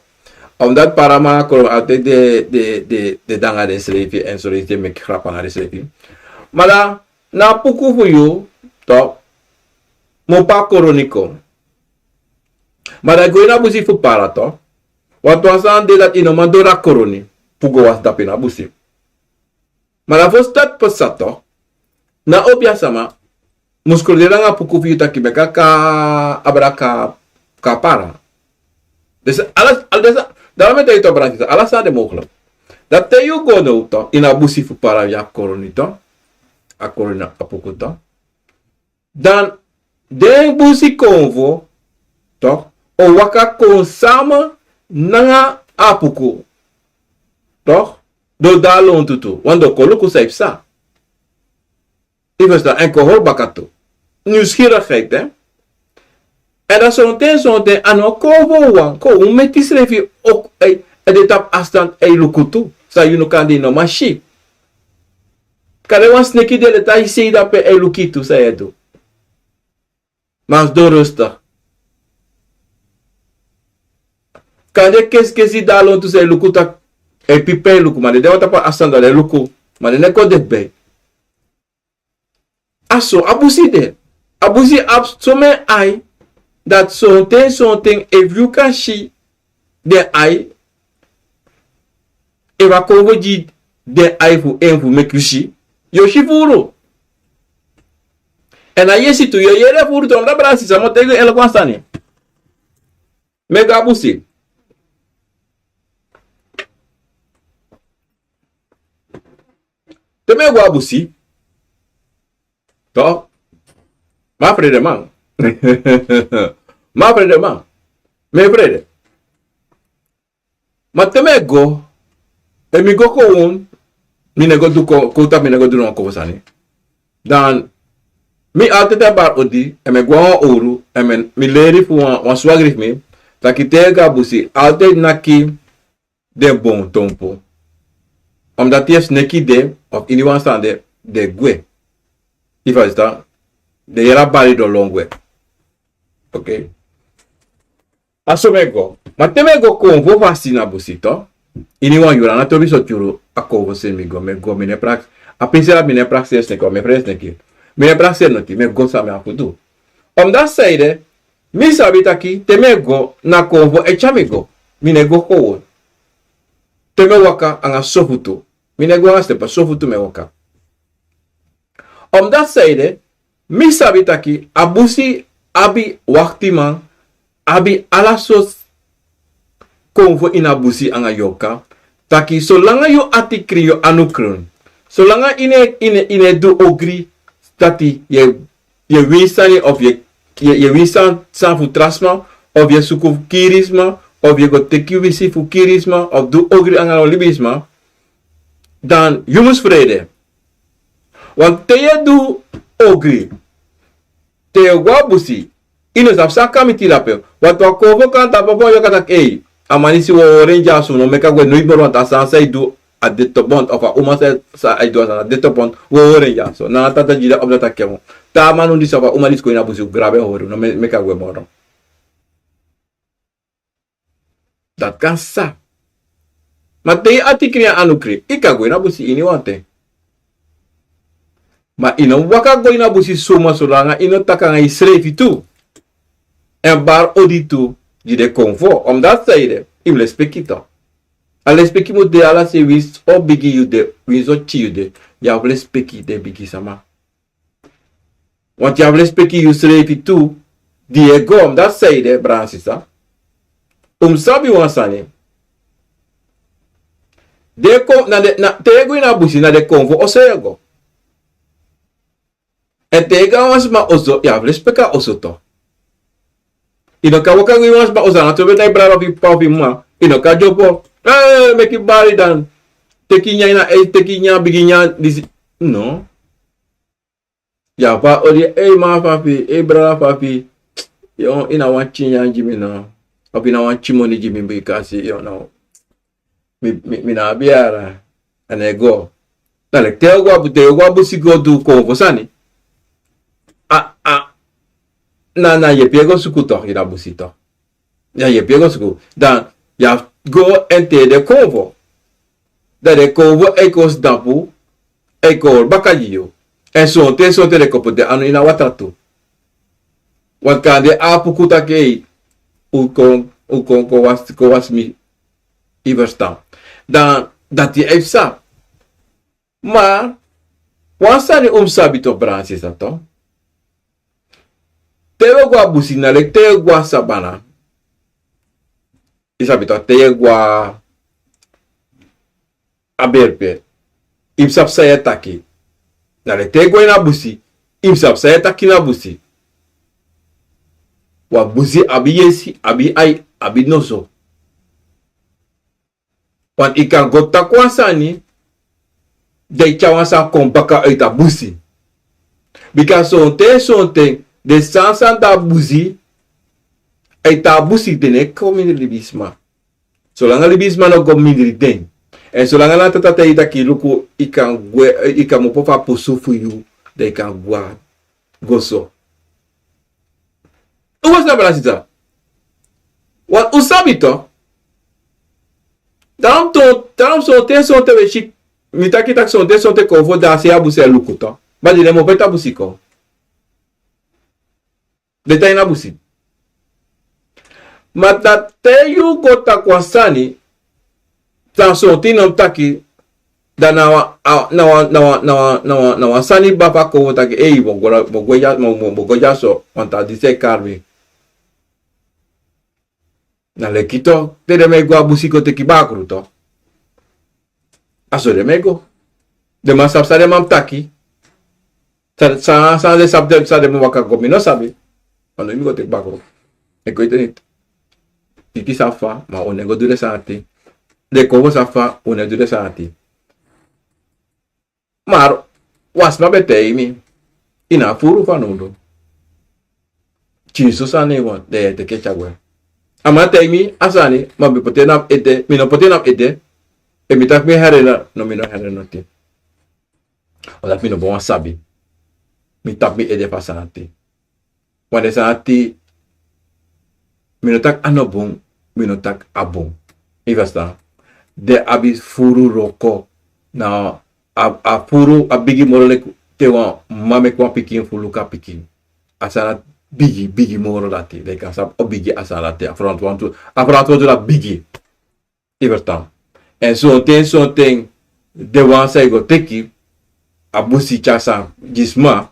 Omdat para nanga koroni, a te de, de, de, de dangi densrefi, èn son leisi den meki grap nanga densrefi. Ma dan, na a puku fu yu, to, mi o paa koroni kon. Ma dan yu go ini a busi fu para, to. Wantu wan sani de dati yu no man doro a koroni fu go wasi drape ini a busi. Ma dan fosi dati pasa, to, na obia sama mus kori de nanga a puku fu yu taki meki a kan abra kan, kan para. Dus ala, ala, dus, dan mi e taigi yu, to, brada, sisa, ala sani de mogelijk. Dan te yu go now, to, ini a busi fu para yu a koroni, to, a koroni a puku, to. Dan den busi konfo, to, o waka kon sama nanga a puku, to, den o de a lontu tu, want den o kon luku san e psa. Yu e ferstan, èn kon hori baka tu. Nieuwsgierigheid, hè. Èn dan sonten, sonten, a no konfo wawan, kon un meki yusrefi ook, e, e de tapu afstand, e luku tu. San yu no kan, den no man si. Kande wan sneki de leti a yu sei drape, e luku yu tu, san yu e du. Ma a sidon rustig. Kande kesikesi de a lontu, san e luku taki, e pipi, e luku, ma den de wan tapu afstand, den e luku, ma den no e kon dichtbij. A so a busi de. A busi abi somen ai, dati sonten, sonten, efu yu kan si den ai, efu a konfo gi den ai fu en fu meki yu si, yu o si furu. Èn a yesi tu, yu o yere furu tu, omdat, brada, sisa, mi o taigi yu eerlijk wan sani. Mi e go a busi. Te mi e go a busi, to, mi a frede man. Mi a frede man. Mi e frede. Ma te mi e go, efu mi go kon, mi no e go du ko-, kowtu, mi no e go du no wan konfo sani. Dan mi altijd e bari odi, èn mi e go na wan owru, èn mi, mi leri fu wan, wan swagri fu mi, taki te yu e go a busi, altijd naki den bon tonpu. Omdat yu e sneki den, of iniwan sani de, den e gwe. Yu e ferstan, den yere a bari, den o lon gwe. Oké. A so mi e go. Ma te mi e go konfo fasi na busi, to, iniwan yuru, a no trobi sortu yuru, a konfo seni mi go, mi e go, mi no e prakseri. A penseri, mi no e prakseri sneki, mi e frede sneki. Mi no e prakseri noti, mi e go san mi abi fu du. Omdat san ede, mi sabi taki te mi e go, na konfo e tyari mi go. Mi no e go kon. Te mi e waka, nanga sofutu. Mi no e go nanga stepa, sofutu mi e waka. Omdat san ede, mi sabi taki a busi abi waktiman, abi ala sortu konfo ini a busi nanga yorka. Taki solanga yu ati krin, yu anu krin, solanga yu no e, yu no e, yu no e du ogri, dati yu e, yu e wini sani of yu e, yu e, yu e wini san, san fu tra sma, of yu e suku fu kiri sma, of yu e go teki wisi fu kiri sma, of du ogri nanga libisma, dan yu mus frede. Want te yu e du ogri, te yu e go a busi, yu no sabi san kan miti yu drape. Want wan konfo kan tapu, yu kan taki, ei, a man disi, wi o hori en dyaso, no meki a gwe noiti moro, want a sani san yu du a dede bun, of a uma san, san yu du a sani a dede bun, wi o hori en dyaso. Na a tata gi den opdracht taki yu, te a man disi of a uma disi kon ini a busi, yu grabu en hori, no me-, meki a gwe moro. Dati kan sa. Ma te yu ati krin, yu anu krin, yu kan go ini a busi iniwan ten. Ma yu no waka go ini a busi suma solanga yu no taki nanga yusrefi tu. Èn bari odi tu gi den konfo. Omdat san ede, yu mus lespeki tu. A lespeki mus de ala sei, winsi o bigi yu de, winsi o pikin yu de, yu abi lespeki gi den bigi sama. Want yu abi respeki yusrefi tu, di yu e go, dati san ede, brada nanga sisa. Un mus sabi wan sani. Den kon, na den, na, te yu e go ini a busi, na den konfo oso yu e go. Èn te yu e go a wan sma oso, yu abi respeki a oso tu. Yu no kan waka go ini wan sma oso, a no trobi na yu brada fu yu p'pa fu yu m'ma. Yu no kan dyopo. Ee, meki bari dan. Teki nyanyan, ee, teki nyanyan, bigi nyanyan, disi. No. Yu abi a odi, ee, m'ma fu a fu yu, ee, brada fu a fu yu. Yu, yu na wan tyin nyanyan gi mi no. Abi na wan tyin moni gi mi bika si, yu no. Mi, mi, mi no abi yara. Èn yu e go. Dan leki te yu o go a bu-, te yu o go a busi go du konfo sani. A, a, na, na yepi yu e go suku tu, ini a busi tu. Na yepi yu e go suku. Dan, yu abi go èn te den konfo. Dan den konfo e kon sidon puru, e kon hori baka gi yu. Èn sonten, sonten den kon poti den anu ini a watra tu. Want kande a puku taki, ei, un kon, un kon, kon wasi, kon wasi mi. Yu e ferstan. Dan, dati e psa. Ma, wan sani un mus sabi tu, brada nanga sisa tu. Te yu e go a busi, na leki te yu e go a sabana. Yu sabi tu, te yu e go a a berpe. Yu mus sabi san yu e taki. Na leki te yu e go ini a busi, yu mus sabi san yu e taki na busi. Want busi abi yesi, abi ai, abi noso. Want yu kan go taki wan sani, dan yu tyari wan sani kon baka uit a busi. Bika sonten, sonten, den sani san de a busi, uit a busi den no e kon mindri libisma. Solanga libisma no go mindri den. Èn solanga na tata taigi yu taki luku, yu kan gwe, yu kan mu opo fu a pusu fu yu, dan yu kan gwe go so. Un mus sabi, brada nanga sisa. Want un sabi tu. Daarom tu, daarom sonten, sonten wi e si, mi taki taki sonten, sonten konfo de a se a busi e luku tu. Ma den no e mu opo ete a busi kon. Den tan ini a busi. Ma dati te yu go taki wan sani, dan sonten yu no mus taki, dan na wan, a, na wan, na wan, na wan, na wan, na wan sani bafa kon taki, ei, mi o go la, mi o go dya, mi o, mi o, mi o go dya so, want a disi e kari mi. Na leki tu, te den man e go a busi go teki bakru tu. A so den man e go. Den man sabi san den man mus taki. San, san, san den sabi den, san den man waka go, mi no sabi. Ma no, mi go teki bakru. Mi e go ete niti. Titi sabi fa, ma un no e go du den sani ati. Den konfo sabi fa, un no e du den sani ati. Ma wan sma ben taigi mi, yu no abi furu fanowdu. Tyin so sani wan, dan yu e teki e tyari gwe. A man taigi mi a sani, ma mi poti en na mi ede, mi no poti en na mi ede. Efu mi taki mi e herinner, no, mi no herinner noti. Omdat mi no ben wani sabi. Mi tapu mi ede fu a sani ati. Want den sani ati, mi no taki a no bun, mi no taki a bun. Yu e ferstan? Den abi furu wroko, na a, a furu abi bigi moro leki te wan m'ma meki wan pikin fu luku a pikin. A sani abi bigi, bigi moro dati. Den kan sabi o bigi a sani dati. A ferantwortu, a ferantwortu dati bigi. Yu e ferstan? Èn sonten, sonten, den wan san yu go teki, a busi tyari sani gi sma.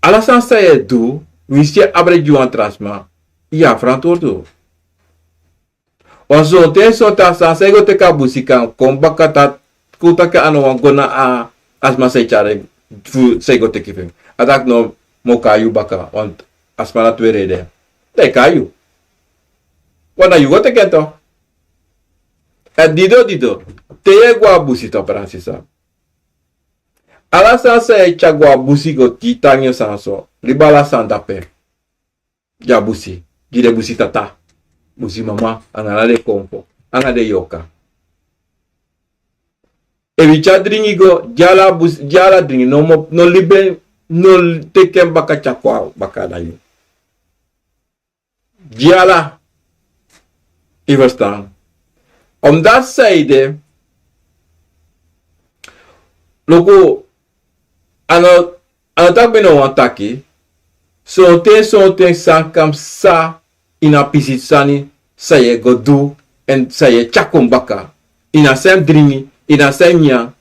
Ala sani san yu e du, winsi yu e abra gi wan tra sma, yu abi ferantwortu. Want sonten, sonten a sani san yu go teki a busi kan kon baka, taki taki a no wani go na a, a sma san e tyari en fu san yu go teki fu en. A taki no, mi o kai yu baka, want a sma na tu e rede. Dan yu e kai yu. Want na yu go teki en tu. Èn didon, didon, te yu e go a busi tu, brada nanga sisa. Ala sani san yu e tyari go a busi go teki tan yu sani so, libi ala sani dape. Gi a busi, gi den busi tata, busi mama, anga ala den konfo, anga den yorka. Efu yu tyari dringi go, gi ala busi, gi ala dringi, no mo, no libi en, no teki en baka tyari kon baka na yu. Gi ala. Yu e ferstan? Omdati san ede, luku, a no, a no taki mi no wani taki, sonten, sonten sani kan psa ini a pisi sani san yu e go du, èn san yu e tyari kon baka. Ini a san yu e dringi, ini a san yu e nyan,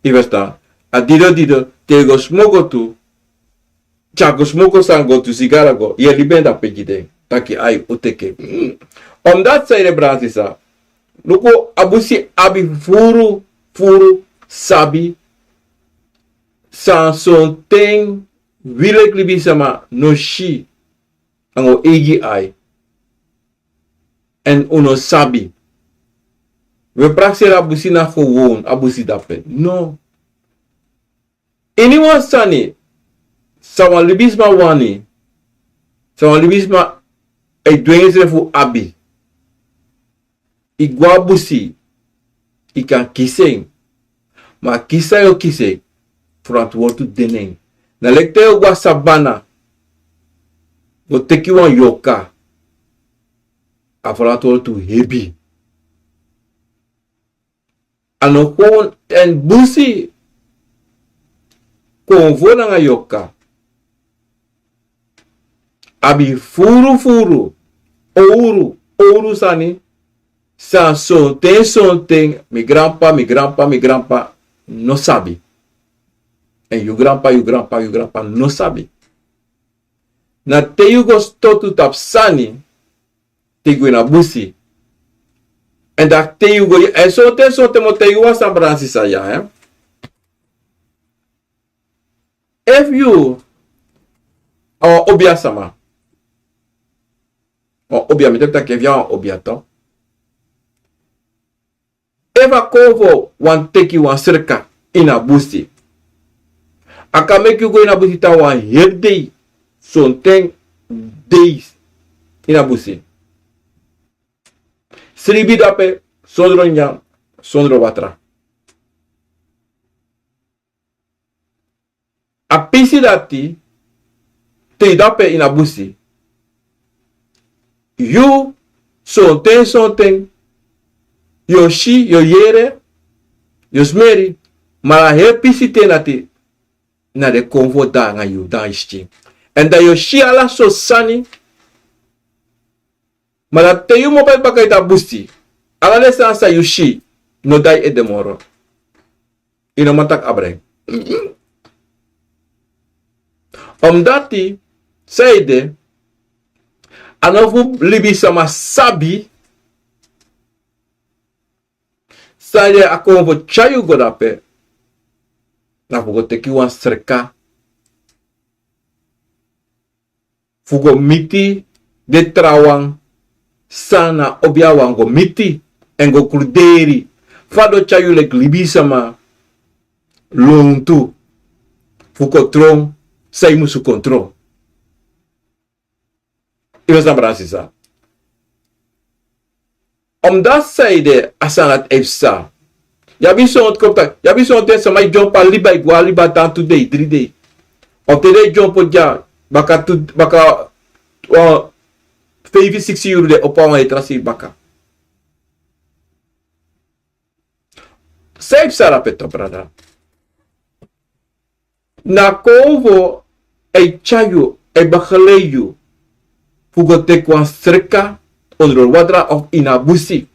yu e ferstan? A didon, didon, te yu go smoko tu, te a go smoko san go tu sigara go, yu e libi en dape gi den. Taki ai, un teki en. Omdat san ede, brada sisa, luku, a busi abi furu, furu sabi san sonten wi leki libisama no si nanga un eigi ai. Èn un no sabi. Wi e prakseri a busi na gewoon, a busi dape. No. Iniwan sani san wan libisma wani, san wan libisma e dwengi srefi fu abi. Yu go a busi, yu kan kisi en. Ma a kisi san yu o kisi, ferantwortu de na en. Na leki te yu o go a sabana go teki wan yorka, a ferantwortu hebi. A no gewoon, èn busi, konfo nanga yorka abi furu furu, owru, owru sani san sonten, sonten mi granpa, mi granpa, mi granpa no sabi. Èn yu granpa, yu granpa, yu granpa no sabi. Na te yu go stotu tapu sani, te yu go ini a busi. Èn dati te yu go, èn sonten, sonten mi o taigi wan sani, brada sisa, ya, hè. Efu yu a wan obia sama, wan obia, mi e taki efu yu a wan obia, to. Efu a konfo wani teki wan sreka ini a busi, a kan meki yu go ini a busi tan wan heri dei, sonten dei ini a busi. Sribi dape, sondro nyan, sondro watra. A pisi dati, te yu dape ini a busi, yu sonten, sonten yu o si, yu o yere, yu o smeri, ma a heri pisi ten dati na den konfo de nanga yu, dan yu si. Èn dan yu o si ala sortu sani. Ma dan te yu mus opo ede baka ete a busi, ala den sani san yu si no de na yu ede moro. Yu no man taki abra en. Omdati san ede, a no fu libisama sabi san ede a kon fu tyari yu go dape, na fu go teki wan sreka fu go miti den trawan san na obiawan go miti, èn go kruderi fa den o tyari yu leki libisama lontu fu kontro san yu musu kontro. Yu no sabi, brada, sisa. Omdati san ede a sani dati e psa. Yu abi sonten kon taki, yu abi sonten sama e dyompo a liba, e go a liba tan tu dei, dri dei. Of te den e dyompo dya, baka tu, baka, wan, feifi, siksi yuru den opo a wan e tra sei baka. San e psa dape tu, brada? Na kon fu e tyari yu, e begeleid yu fu go teki wan sreka ondro watra of ini a busi.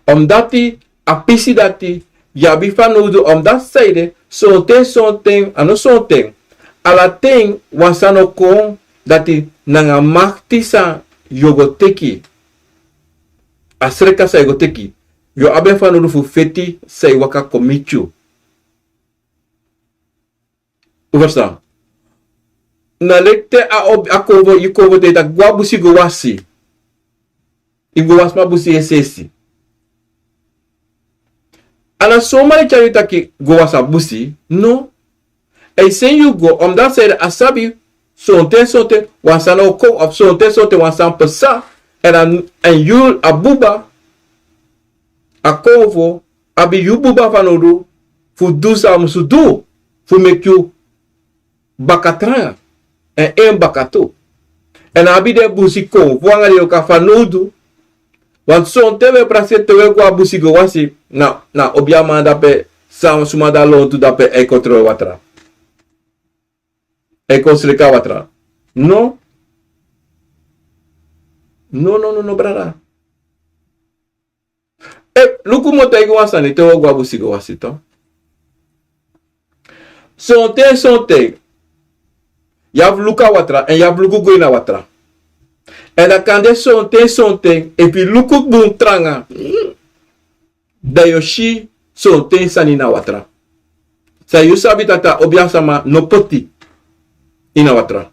Omdati a pisi dati yu abi fanowdu, omdati san ede, sonten, sonten, a no sonten, ala ten wan sani o kon dati nanga makti san yu o go teki, a sreka san yu o go teki, yu o abi en fanowdu fu feti san e waka kon miti yu. Un ferstan? Na leki te a obi, a kon fu, yu kon fu, te yu taki go a busi go wasi, yu go wasi mi a busi es'esi. A no somari e tyari yu taki go wasi a busi, no. A e seni yu go, omdati san ede a sabi, sonten, sonten wan sani o kon, of sonten, sonten wan sani psa, èn a, èn yu a buba, a kon fu, abi yu buba fanowdu fu du san a musu du fu meki yu baka tranga, èn en baka tu. Èn a abi den busi kon fu anga den yorka fanowdu, want sonten wi e prakseri te wi e go a busi go wasi, na, na obiaman dape, san suma de a lontu dape, a e kon tron watra, a e kon sreka watra. No. No, no, no, no, brada. E, luku, mi o taigi wan sani, te wi o go a busi go wasi tu. Sonten sonten yu abi luku a watra èn yu abi luku go ini a watra. Èn dan kande sonten sonten efu yu luku bun tranga, dan yu o si sonten sani ini a watra san yu sabi taki a obiasama no poti ini a watra.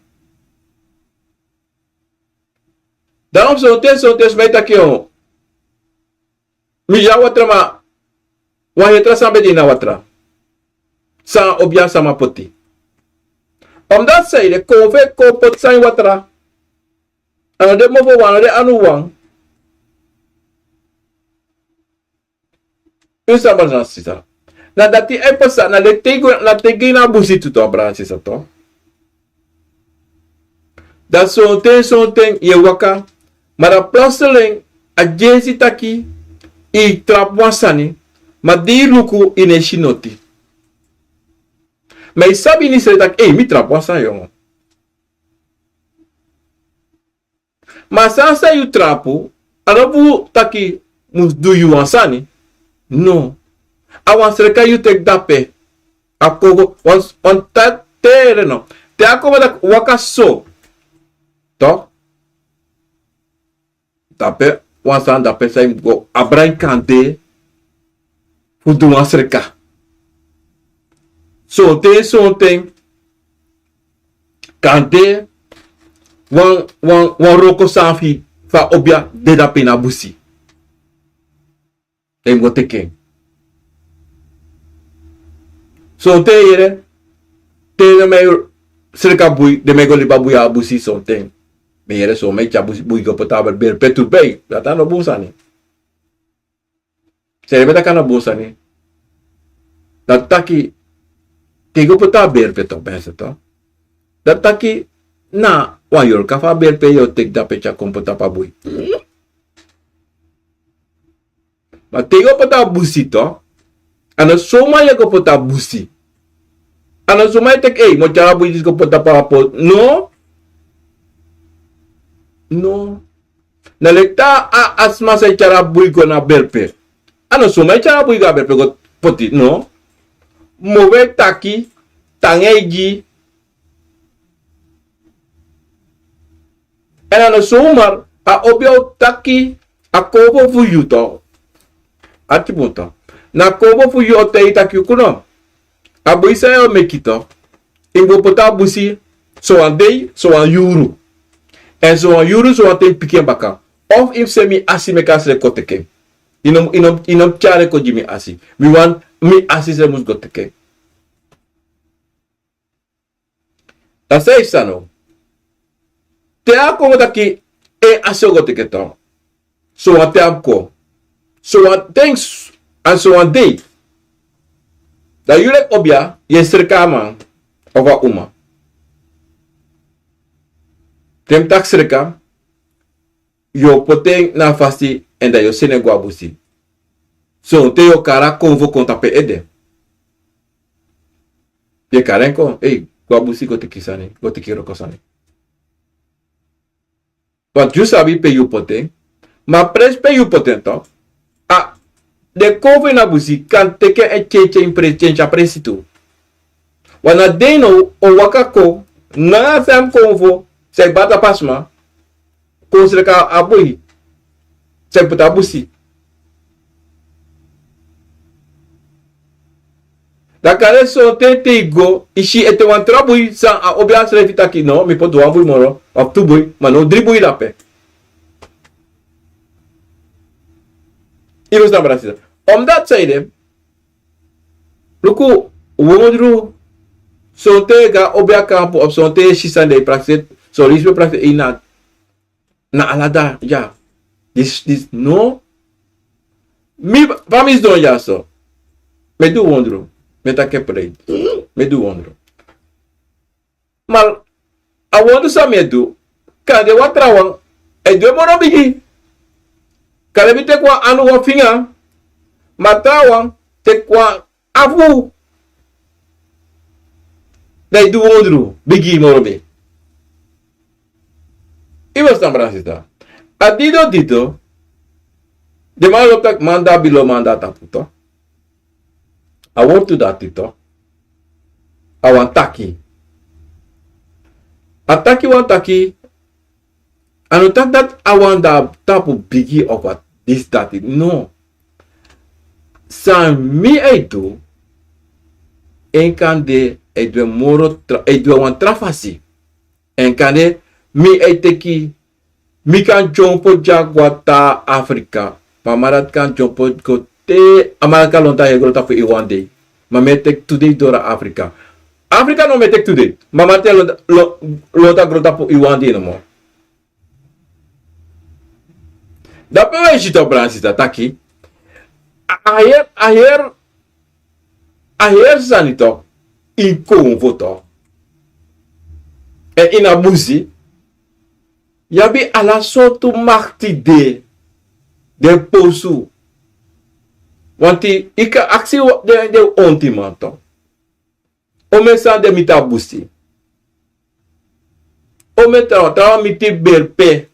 Dan wan sonten sonten sma e taki mi yari watra ma wan heri tra sani ben de ini a watra san a obiasama poti. Omdati san yu de kon fu e kon poti sani watra. A no de mofo wan a no de anu wan. Yu sabi na sisa na dati e pasa na leki te yu go na te yu go ini a busi tu tu a brada sisa tu. Dan sonten sonten yu e waka ma dan plotseling a dyesi taki yu trapu wan sani ma di yu luku yu no e si noti. Ma yu sabi ini srei taki ei mi trapu wan sani yongo. Ma a sani san yu trapu a no fu taki mus du yu wan sani. No. A wan sreka yu teki dape a kon go wan wan ta tere no te a kon go daki waka so to dape wan sani dape san yu mus go abra en kande fu du wan sreka. Sonten sonten kande wan wan wan wroko sani fu yu fu a obia de dape ini a busi. Den go teki en. Sonten yere te den man e sreka bui den man e go libi a bui a busi sonten. Mi yere son man e tyari busi bui go poti a berpe tu bei dati a no bun sani. Seri ben taki a no bun sani. Dati taki te yu go poti a berpe to ben se to dati taki na wan yorka fu a berpe yu o teki dape tyari kon poti a pa bui. Ma te yu go poti a busi to a no soma yu e go poti a busi. A no soma yu teki ei mi o tyari a bui disi go poti a pa a poti no. No. Na leki te a a sma san e tyari a bui go na berpe a no soma e tyari a bui go a berpe go poti no. Mowe taki tanga e gi. Èn a no somar a obi a o taki a konfo fu yu to. Ati bun to na a konfo fu yu o taigi taki yu kuno a bui san yu o meki to. Yu mus go poti a busi sowan dei sowan yuru. Èn sowan yuru sowan ten yu piki en baka of yu mus seni mi asi meki a sreki go teki en. Yu no mus tyari en kon gi mi asi mi wani mi asi sreki mus go teki en. Dan san yu sani o te a kon go taki en asi o go teki en tan. Sowan ten a mus kon sowan ten an sowan dei. Dan yu leki obia yu e sreka a man of a uma. Te mi taki sreka yu o poti en na a fasi èn dan yu o seni en go a busi. Sonten yu o kari a konfo kon tapu en ede. Yu e kari en kon ei go a busi go teki sani go teki wroko sani. Wantu yu sabi pe yu poti en ma a presi pe yu poti en to. A den konfo ini a busi kan teki en en tyentyen presi tyentyen a presi tu. Wan na den no o waka kon nanga a sani konfo san yu bari tapu a sma kon sreka a boi san yu poti a busi. Dan kande sonten te yu go yu si ete wan tra bui san a obi a srefi taki no mi poti wan bui moro of tu bui ma no dri bui dape. Yu mus na brasila omdati san yu de. Luku wondru. Sonten yu go na obi a kampu of sonten yu e si sani dan yu prakseri. Son lisi ben prakseri na ala dati ya. Disi disi no. Mi fa mi sidon ya so mi e du wondru. Mi e taki en prei. Mi e du wondru. Ma a wondru san mi e du kande wan trawan e du en moro bigi. Kande mi teki wan anu wan finga ma trawan teki wan afu. Dan e du wondru bigi moro ben. Yu ben stan brasita a dido dido. Den man lobi taki man de a bilo man de a tapu to. A wortu dati to. a wani taki. A taki wan taki, a no taki dati a wani de na tapu bigi of a disi dati, no. San mi e du, en kande e du en moro tra, e du en wan tra fasi. En kande mi e teki, mi kan dyompo dya go na Afrika. Ma a man dati kan dyompo go te, a man dati kan lontu a heri go na tapu yu wan dei. Ma mi e teki tu dei doro na Afrika. Afrika no mi e teki tu dei. Ma a man dati e lontu, lo-, lontu a go na tapu yu wan dei nomo. Dape wi e si tu, brada sisa, taki a, a heri, a heri, a heri sani tu, ini konfo tu, èn ini a busi, yu abi ala sortu makti de, den posu. Wanti yu kan aksi den, den ontiman tu. Omeni sani den miti a busi. Omeni trawan, trawan miti berpe.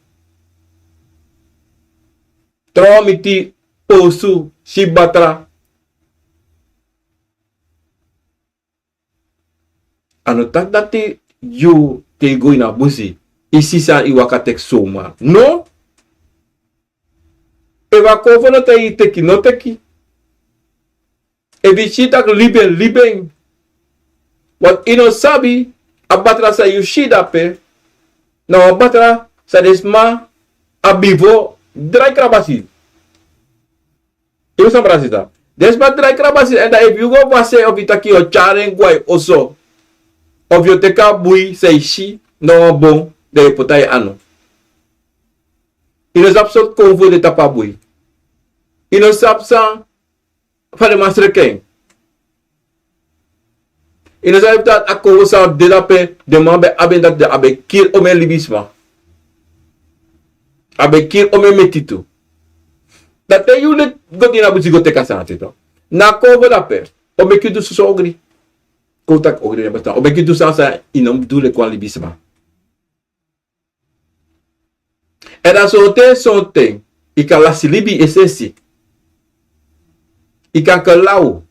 Trawan miti posu, si batra. A no taki dati yu te yu go ini a busi, yu si san yu waka teki somar. No. Efu a konfo no taigi yu teki, no teki. Efu yu si tak' libi en, libi en. Want yu no sabi, a batra san yu si dape, na wan batra san den sma abi fu drai krabasi. Yu sabi, brada sisa. Den sma drai krabasi, èn dan efu yu go fasi en, efu yu taki yu o tyari en go na yu oso, efu yu o teki a bui san yu si na wan bon, dan yu o poti na yu anu. Yu no sabi sortu konfo de tapu a bui. Yu no sabi san fa den man sreki en. Yu no sabi taki a konfo san de dape, den man ben abi en, dati den abi kiri omeni libisma. Abi kiri omeni meti tu. Dan te yu leki go ini a busi go teki a sani tu, na a konfo dape o meki yu du soso ogri. Kon taki ogri no bestaan. O meki yu du sani san yu no mus du leki wan libisma. Èn dan sonten, sonten yu kan lasi libi, yu e sesi. Yu kan kon law.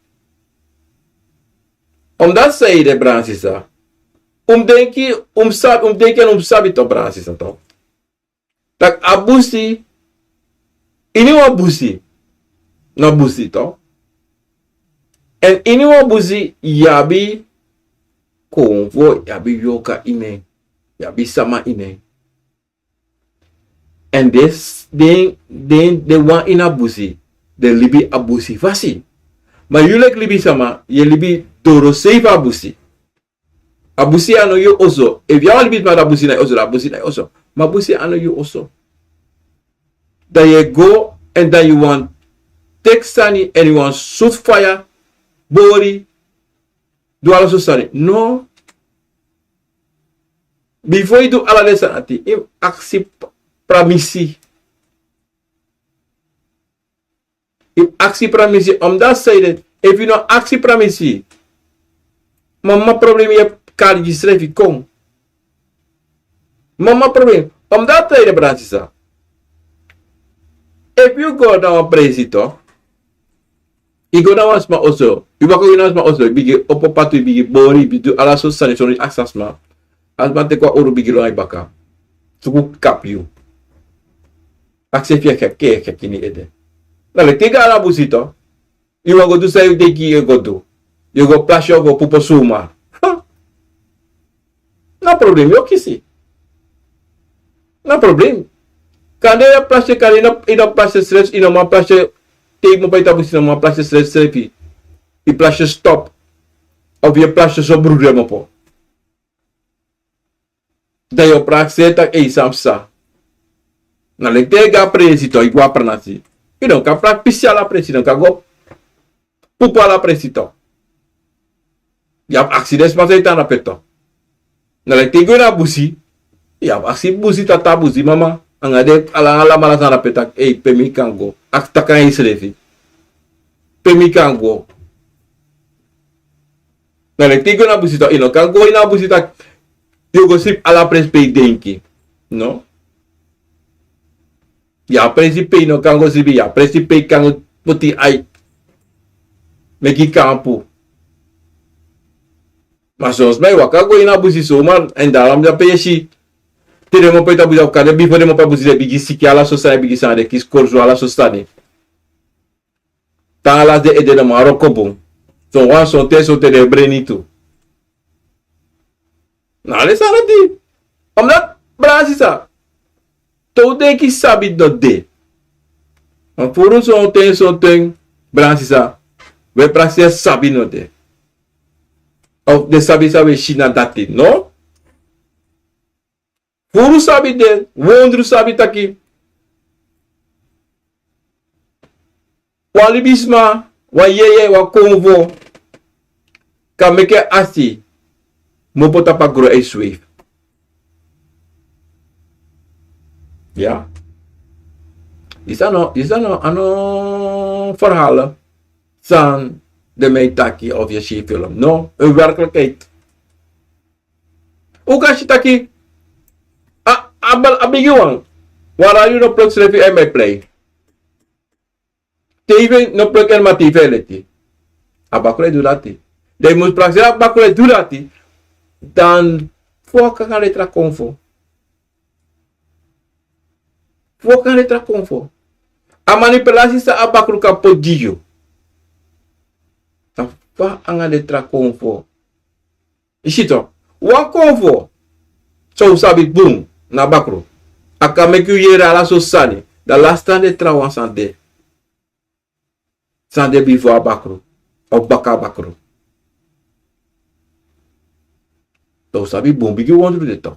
Omdat san yu de, brada sisa, un mus denki, un mus sabi, un mus denki èn un mus sabi tu, brada sisa, tu. Tak' a busi, iniwan busi, na busi tu. Èn iniwan busi yu abi konfo, yu abi yorka ini en, yu abi sama ini en. Èn den, den, den wan ini a busi, den libi a busi fasi. Ma yu leki libisma, yu e libi dorosei fu a busi. A busi a no yu oso. Efu yu a wan libisma, dan a busi na yu oso, dan a busi na yu oso. Ma a busi a no yu oso. Dan yu e go, èn dan yu wani teki sani, èn yu wani sutu faya, bori, du ala sortu sani. No. Bifo yu du ala den sani dati, yu mus aksi p-, pramisi. Yu mus aksi pramisi, omdat san ede, efu yu no aksi pramisi, mama problem yu e kari gi yusrefi kon. Mama problem, omdat san ede, brada sisa. Efu yu go na wan presi tu, yu go na wan sma oso, yu waka go na wan sma oso, yu bigin opo patu, yu bigin bori, yu bigin du ala sortu sani sondro yu aksi a sma. A sma teki wan uru, bigin lon na yu baka, suku kapu yu. Aksi efu yu e keki, keki ini ede. Na leki te yu go na busi tu, yu wani go du san yu denki yu e go du. Yu go plasi, yu go pupu suma. Ha? Na problem yu o kisi. Na problem. Kande yu e plasi, kande yu no, yu no plasi srefi, yu no man plasi. Te yu kmopo na yu tapu, yu no man plasi srefi, srefi. Yu plasi stop. Of yu e plasi so brudu en kmopo. Dan yu o prakseri taki, ei, san psa. Na leki te yu go a presi tu, yu go a pranasi. Yu no kan prakseri ala presi, yu no kan go pupu ala presi tu. Yu abi aksi den sma san e tan na pe tu. Na leki te yu go na busi, yu abi aksi busi tata, busi mama, anga den ala, ala man san na pe taki, ei, pe mi kan go. Aksi taki nanga yusrefi. Pe mi kan go. Na leki te yu go na busi tu, yu no kan go ini a busi taki yu o go slibi ala presi pe yu denki. No. Yu abi presi pe yu no kan go slibi, yu abi presi pe yu kan go poti yu ai. Meki yu kampu. Ma son sma e waka go ini a busi somar, èn dan ala mi de ape e si. Te den mopo e tan busi, a kan de bifo den mopo a busi den bigin siki, ala so sani, den bigin sani, den kisi korsu, ala so sani. Tan ala den ede no man wroko bun. Son wan sonten sonten den e breni tu. Na den sani dati. Omdat, brada sisa, te un denki sabi no de. Ma furu sonten sonten, brada sisa, wi e prakseri sabi no de. Of den sabi san wi e si na dati, no? Furu sabi de, wondru sabi taki wan libisma, wan yeye, wan konfo kan meki en asi mopo tapu a gron e sweef. Ya. Disi a no, disi a no, a no verhalen san den mi e taki of yu e si film. No, een werkelijkheid. Un kan si taki a, a, a bigi wan. Wan radio no pluk srefi en mi e plei. Tv no pluk en ma tv e leti. A bakru e du dati. Dan yu mus prakseri a bakru e du dati. Dan fu a kan anga den tra konfo. Fu a kan anga den tra konfo. A manipulasi san a bakru kan poti gi yu. Dan fa anga den tra konfo. Yu si to, wan konfo san un sabi bun na bakru. A kan meki un yere ala so sani. Dan lasi tan den trawan san de. San de bifo a bakru. Of baka a bakru. Dan un sabi bun bigi wondru de to.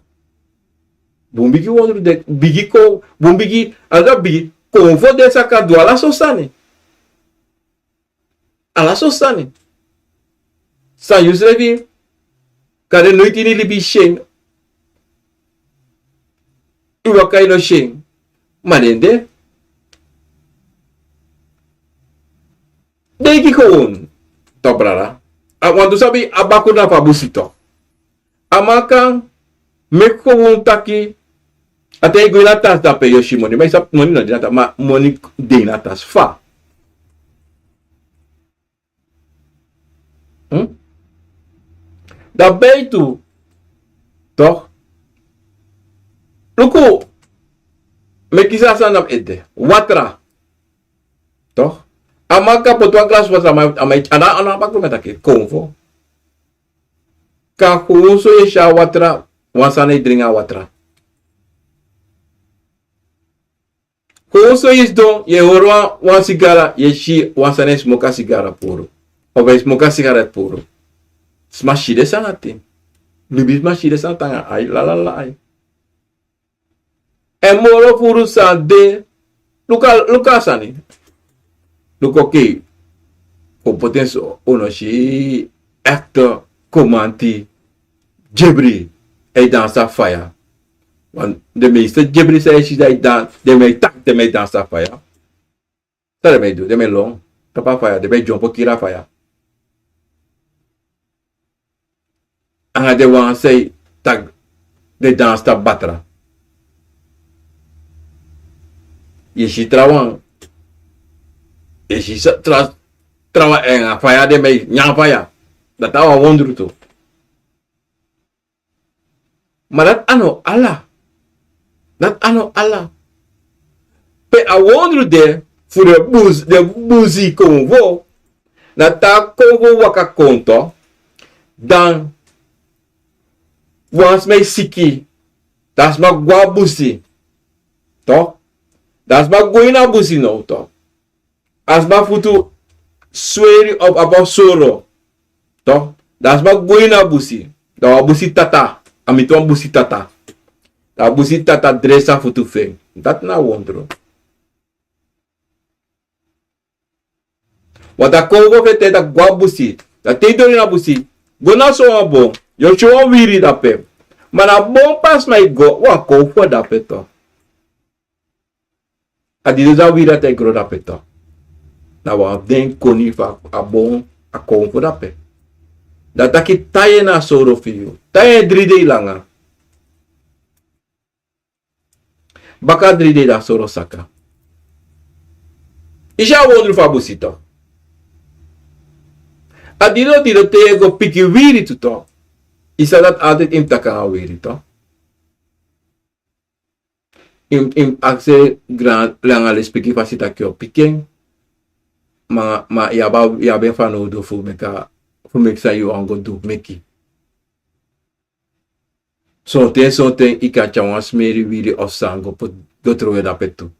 Bun bigi wondru de, bigi kon, bun bigi, a dati bigi konfo de san kan du ala so sani. Ala so sani. San yu srefi kan de noiti ini libi si en. Yu waka yu no si en. Ma den de. Denki kon un. To brada. A wantu sabi a bakru na fu a busi to. A man kan meki kon un taki. A ten yu go ini a tasi dape yu o si moni. Ma yu sabi moni no de ini a tasi. Ma moni de ini a tasi fa. Hmm? Dan beitu. Toch. Luku. Mi e kisi a sani na mi ede. Watra. Toch. A man kan poti wan glasi watra, ma a man e, a na, a na bakru mi e taki. Konfo. Kan gewoon so yu e si a watra. Wan sani e dringi a watra. Kon so yu sidon, yu e hori wan, wan sigara, yu e si wan sani e smoki a sigara puru. Of yu e smoki a sigaret puru. Sma si den sani dati. Libisma si den sani dati anga ai, lalala ai. Èn moro furu san de, luku a, luku a sani. Luku, oké. Kon poti en so, un no si ekte komanti. Djebri e dansi a faya. Want de meeste djebri san yu e si san e dansi, den mi e taki den mi e dansi a faya. San den mi e du, den mi e lon tapu a faya, den mi e dyompo kiri a faya. Anga den wan san e taki den dansi tapu batra. Yu e si trawan, yu e si sa-, tra-, trawan anga faya, den mi e nyan faya. Dati a wan wondru tu. Ma dati a no ala. Dati a no ala. Pe a wondru de fu den bus-, den busi konfo. Na te a konfo waka kon to. Dan wan sma e siki. Dan a sma go a busi. To. Dan a sma go ini a busi now to. A sma futu sweri of abi wan soro. To, dan a sma go ini a busi. Dan wan busi tata, a miti wan busi tata. Dan a busi tata dresi a futu fu en. Dati na wondro. Want a konfo fu en te dati go a busi. Dan te yu doro ini a busi, go na sowan bon, yu o si wan wiri dape. Ma na bon pe a sma e go, wan konfo dape to. A didon san wiri dati e gro dape to. Na wan fu den koni fu a bon, a konfo dape. Dan a taki: Tan yu na a soro fu yu. Tan yu dri dei langa. Baka dri dei dan a soro saka. Yu si a wondru fu a busi to. A didon didon te yu e go piki wiri tu to. Yu sabi dati altijd yu mus taki nanga wiri, toch? Yu mus, yu mus aksi en langa lespeki fasi taki yu o piki en. Ma, ma yu abi, yu abi en fanowdu fu meki a, fu meki san yu wani go du, meki. Sonten, sonten yu kan tyari wan smeri wiri of san go poti, go trowe drape tu.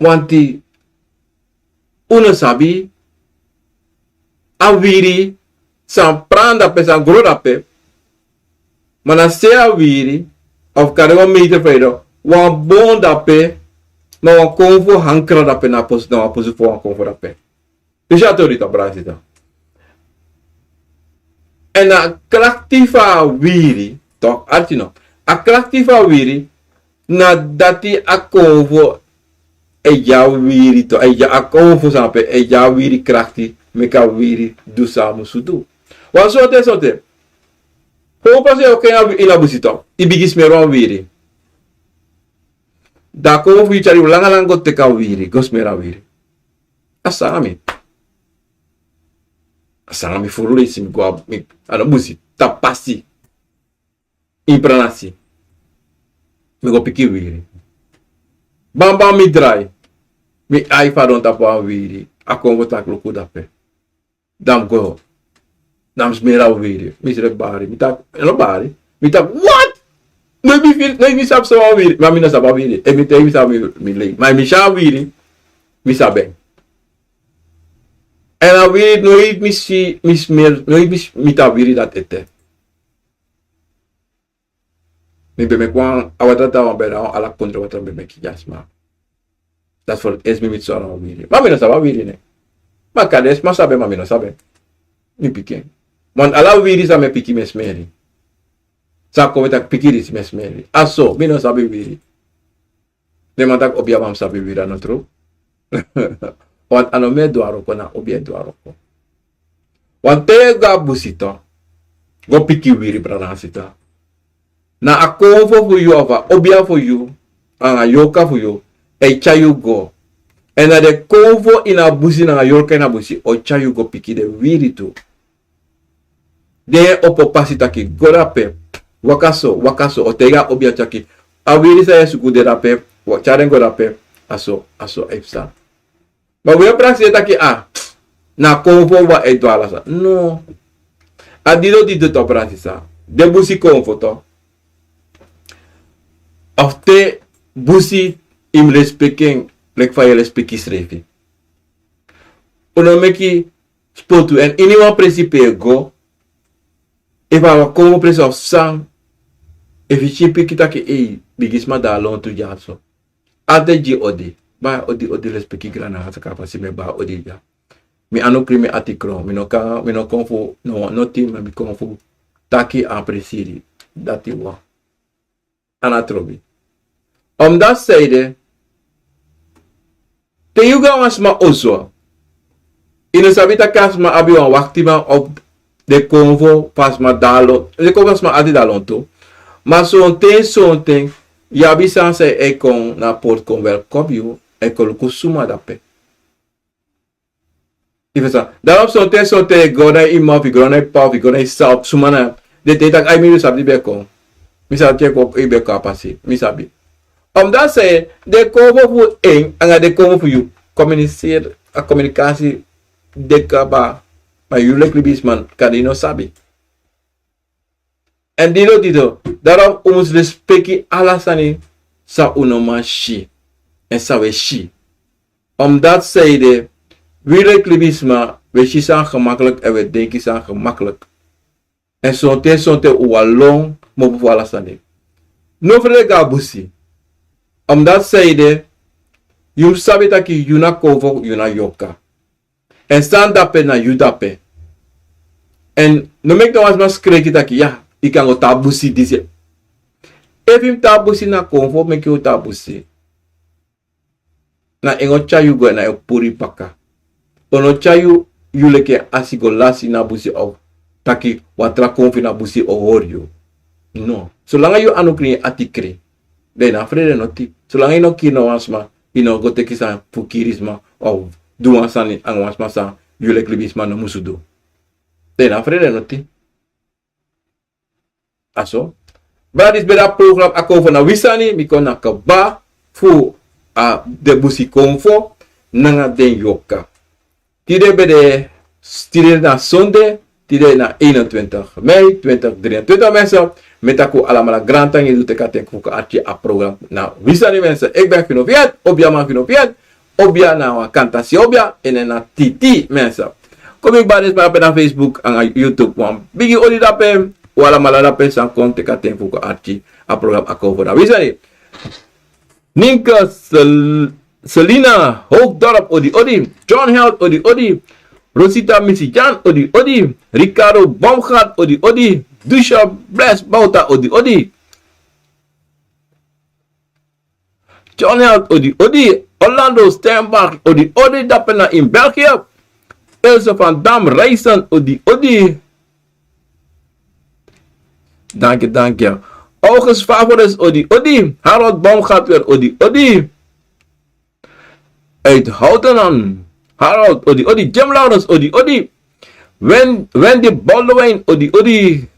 Want un no sabi a wiri san pran drape, san gro drape. Ma na sei a wiri, of kari wan meter feido, wan bon drape, ma wan konfo hankra drape na posi, na wan posi fu wan konfo drape. Dus a tori toch, brada sisa. Èn a krakti fu a wiri, toch, arki no. A krakti fu a wiri, na dati a konfo e gi a wiri, toch, e gi a konfo san pe, e gi a wiri krakti, meki a wiri du san a musu du. Wan sonten, sonten. Fa yu pasa yu o kon ini a busi, toch, yu bigin smeri wan wiri. Dan a konfo fu yu tyari yu langa langa go teki a wiri, go smeri a wiri. A sani nanga mi. A sani nanga mi furu leisi, mi go a, mi, a no busi, tapu pasi. Ini pranasi. Mi go piki wiri. Bambam mi drai. Mi ai fadon tapu a wiri. A konfo taki luku drape. Dan mi go. Dan mi smeri a wiri. Mi srefi bari. Mi taki, a no bari. Mi taki, what? No, mi firi, no, mi sabi so wan wiri. Ma mi no sabi a wiri. Efu mi taigi yu mi sabi, mi, mi lei. Ma mi si a wiri, mi sabi en. Èn a wiri, no, mi si, mi smeri, no, mi si, mi taki a wiri dati ete. Mi ben meki wan, a watra dati na wan beda, wan ala kondre watra mi ben meki gi a sma. Dati fu esi mi miti so a wan wiri. Ma mi no sabi a wiri, ne. Ma kande sma sabi, ma mi no sabi. Mi piki en. Want ala wiri san mi e piki mi e smeri. San kon mi taki piki disi mi e smeri. A so, mi no sabi wiri. Den man taki obiaman mus sabi wiri, a no tru. Want a no mi e du a wroko, na obia e du a wroko. Want te yu e go a busi, toch, go piki wiri, brada nanga sisa. Na a konfo fu yu of a obia fu yu, nanga yorka fu yu, e tyari yu go. Èn na den konfo ini a busi nanga yorka ini a busi o tyari yu go piki den wiri tu. Den e opo pasi taki go drape, waka so, waka so, o taigi a obia taki, a wiri san yu e suku de drape, tyari en go drape, a so, a so a e psa. Ma wi e prakseri taki, a, na konfo wi e du ala sani. No. A didon didon, toch, brada sisa. Den busi konfo, toch. Of te busi, yu mus lespeki en leki fa yu e lespeki yusrefi. Un no meki spotu, èn ini wan presi pe yu e go, efu a wan konfo presi of san, efu yu si piki taki, ei, bigisma de a lontu dyaso. Ati gi odi. Baya odi, odi, lespeki, grandnana, saka a pasi, mi e baya odi dya. Mi anu krin, mi ati kron, mi no kan, mi no kon fu no, no tin, ma mi kon fu taki a presi dati wan. A no trobi. Omdat zij de, te yu go a wan sma oso, yu no sabi taki a sma abi wan waktiman of den konfo fu a sma de a lontu, den konfo fu a sma ati de a lontu. Ma sonten, sonten, yu abi sani san e kon na poti kon welkom yu, e kon luku suma de ape. Yu ferstan? Daarom sonten, sonten yu go na yu mma of yu go na yu p'pa of yu go na yu sisa of suma na den, te yu taki, ai, mi no sabi di ben kon. Mi sabi te yu ben kon a pasi. Mi sabi. Omdat zij de, den konfo fu en anga den konfo fu yu communiceer, a communicatie de kaba. Ma yu leki libisma, kande yu no sabi. Èn didon didon, daarom un mus lespeki ala sani san un no man si, èn san wi e si. Omdat zij de, wi leki libisma, wi e si sani gemakkelijk èn wi e denki sani gemakkelijk. Èn sonten, sonten un wani lon kmopo fu ala sani. No frede go a busi. Omdat zij de, yu mus sabi taki yu na konfo, yu na yorka. Èn san de ape na yu de ape. Èn no meki no wan sma skreki taki, ya, yu kan go tan a busi disi. Efu yu mus tan a busi na konfo meki yu tan a busi. Na en o tyari yu go, na en o puru yu baka. O no tyari yu, yu leki en asi go lasi na busi of taki wan tra konfo na busi o hori yu. No. Solanga yu anu krin, yu ati krin, dan yu no abi frede noti. Solanga yu no kiri no wan sma, yu no go teki sani fu kiri sma of du wan sani anga wan sma san yu leki libisma no musu du. Den na frede noti. A so. Bra, disi ben de a program Akomfo na wi sani, mi kon na kaba fu a den busi Akomfo nanga den yoka. Tide ben de, tide na sonde, tide na eenentwintig mei twintig drieëntwintig, mensen. Mi e taki un alamala grantangi, un teki a ten fu kon arki a program na wi sani, mensen. Ik ben Fino Fiat, obia man Fino Fiat, obia na wan kantasi obia, èn na Titi, mensen. Kon mi bari sma dape na Facebook nanga YouTube, wan bigi odi dape, un alamala dape san kon teki a ten fu kon arki a program Akomfo na wi sani. Ninka Sel-, Selina Hoogdorp, odi odi. John Held, odi odi. Rosita Misijan, odi odi. Ricardo Baumgart, odi odi. Dusha Bless Bauta, odi odi. John Held, odi odi. Orlando Steinbach, odi odi, dape na in België. Ilse van Dam Rijssen, odi odi. Danki, danki. August Favorus, odi odi. Harold Baumgartner, odi odi. Uit Houtenam, Harold, odi odi. Jim Lawrence, odi odi. Wen-, Wendy Baldwin, odi odi.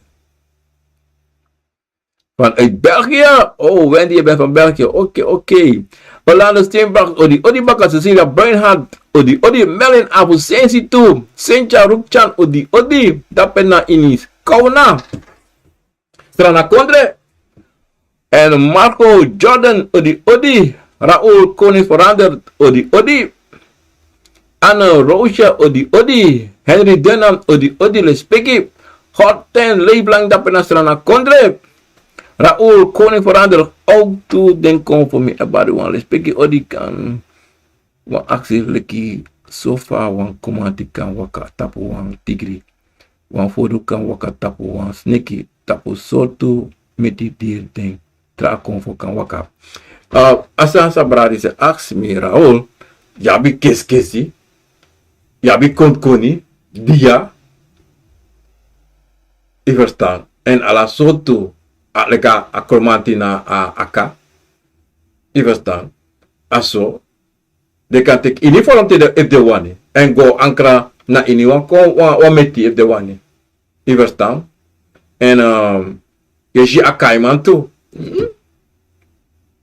Vanuit België. Oh, Wendy, je bent van België. Oké, oké. Orlando Steenbach, odi odi baka. Cecilia Bernhard, odi odi. Melin Abu Sensi tu. Cynthia Rukchan, odi odi. Dape na ini Kauna, Srana Kondre. En Marco Jordan, odi odi. Raoul Koning Veranderd, odi odi. Anne Roosje, odi odi. Henry Denham, odi odi, lespeki. Horten Leiblang, dape na Srana Kondre. Raoul Koning Veranderd, ook tu den kon fu mi, ebari wan lespeki odi. Kan wan aksi leki, so fa wan komanti kan waka tapu wan tigri, wan fodu kan waka tapu wan sneki, tapu sortu meti diri den tra Akomfo kan waka. Ah, a san sa brada disi aksi mi, Raoul, yu abi keskesi, yu abi kontkoni, dia, yu ferstan. En ala sortu, a, leki a kromanti na a aka, yu ferstan. A so, den kan teki ini forom te den, efu den wani. En go ankra na ini wan kon, wan, wan meti efu den wani. Yu ferstan? En, ehm, yu e si a kaiman tu. Hmm?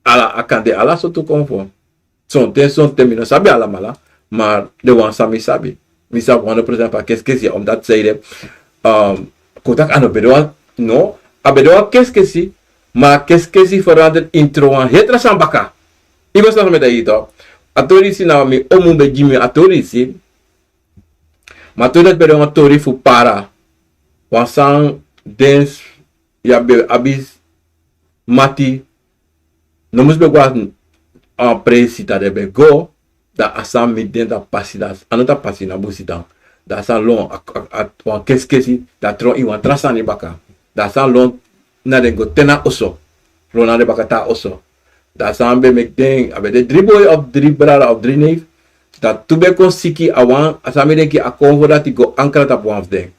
Ala, a kan de ala sortu Akomfo. Sonten, sonten mi no sabi alamala, maar den wan san mi sabi. Mi sabi honderd procent fu a keskesi, omdat zij de, ehm, kon taki a no ben de wan, no, a ben de wan keskesi, maar a keskesi veranderd ini tron wan heri tra sani baka. Yu ferstan san mi e taigi yu, toch? A tori disi na mi omu ben gi mi a tori disi. Ma tori dati ben de wan tori fu para. Wan san den, yu abi, abi mati, no mus ben go a, a presi, dan den ben go, dan a san miti den, dan pasi, dan a no tan pasi na busi dan. Dan a san lon, a, a, a, wan keskesi, dan tron ini wan tra sani baka. Dan a san lon na den go te na oso. Lon na den baka te na oso. Dan a san ben meki den, a ben de dri boi of dri brada of dri neef. Dan tu ben kon siki, a wan, a san mi denki a Akomfo dati go ankra tapu wan fu den.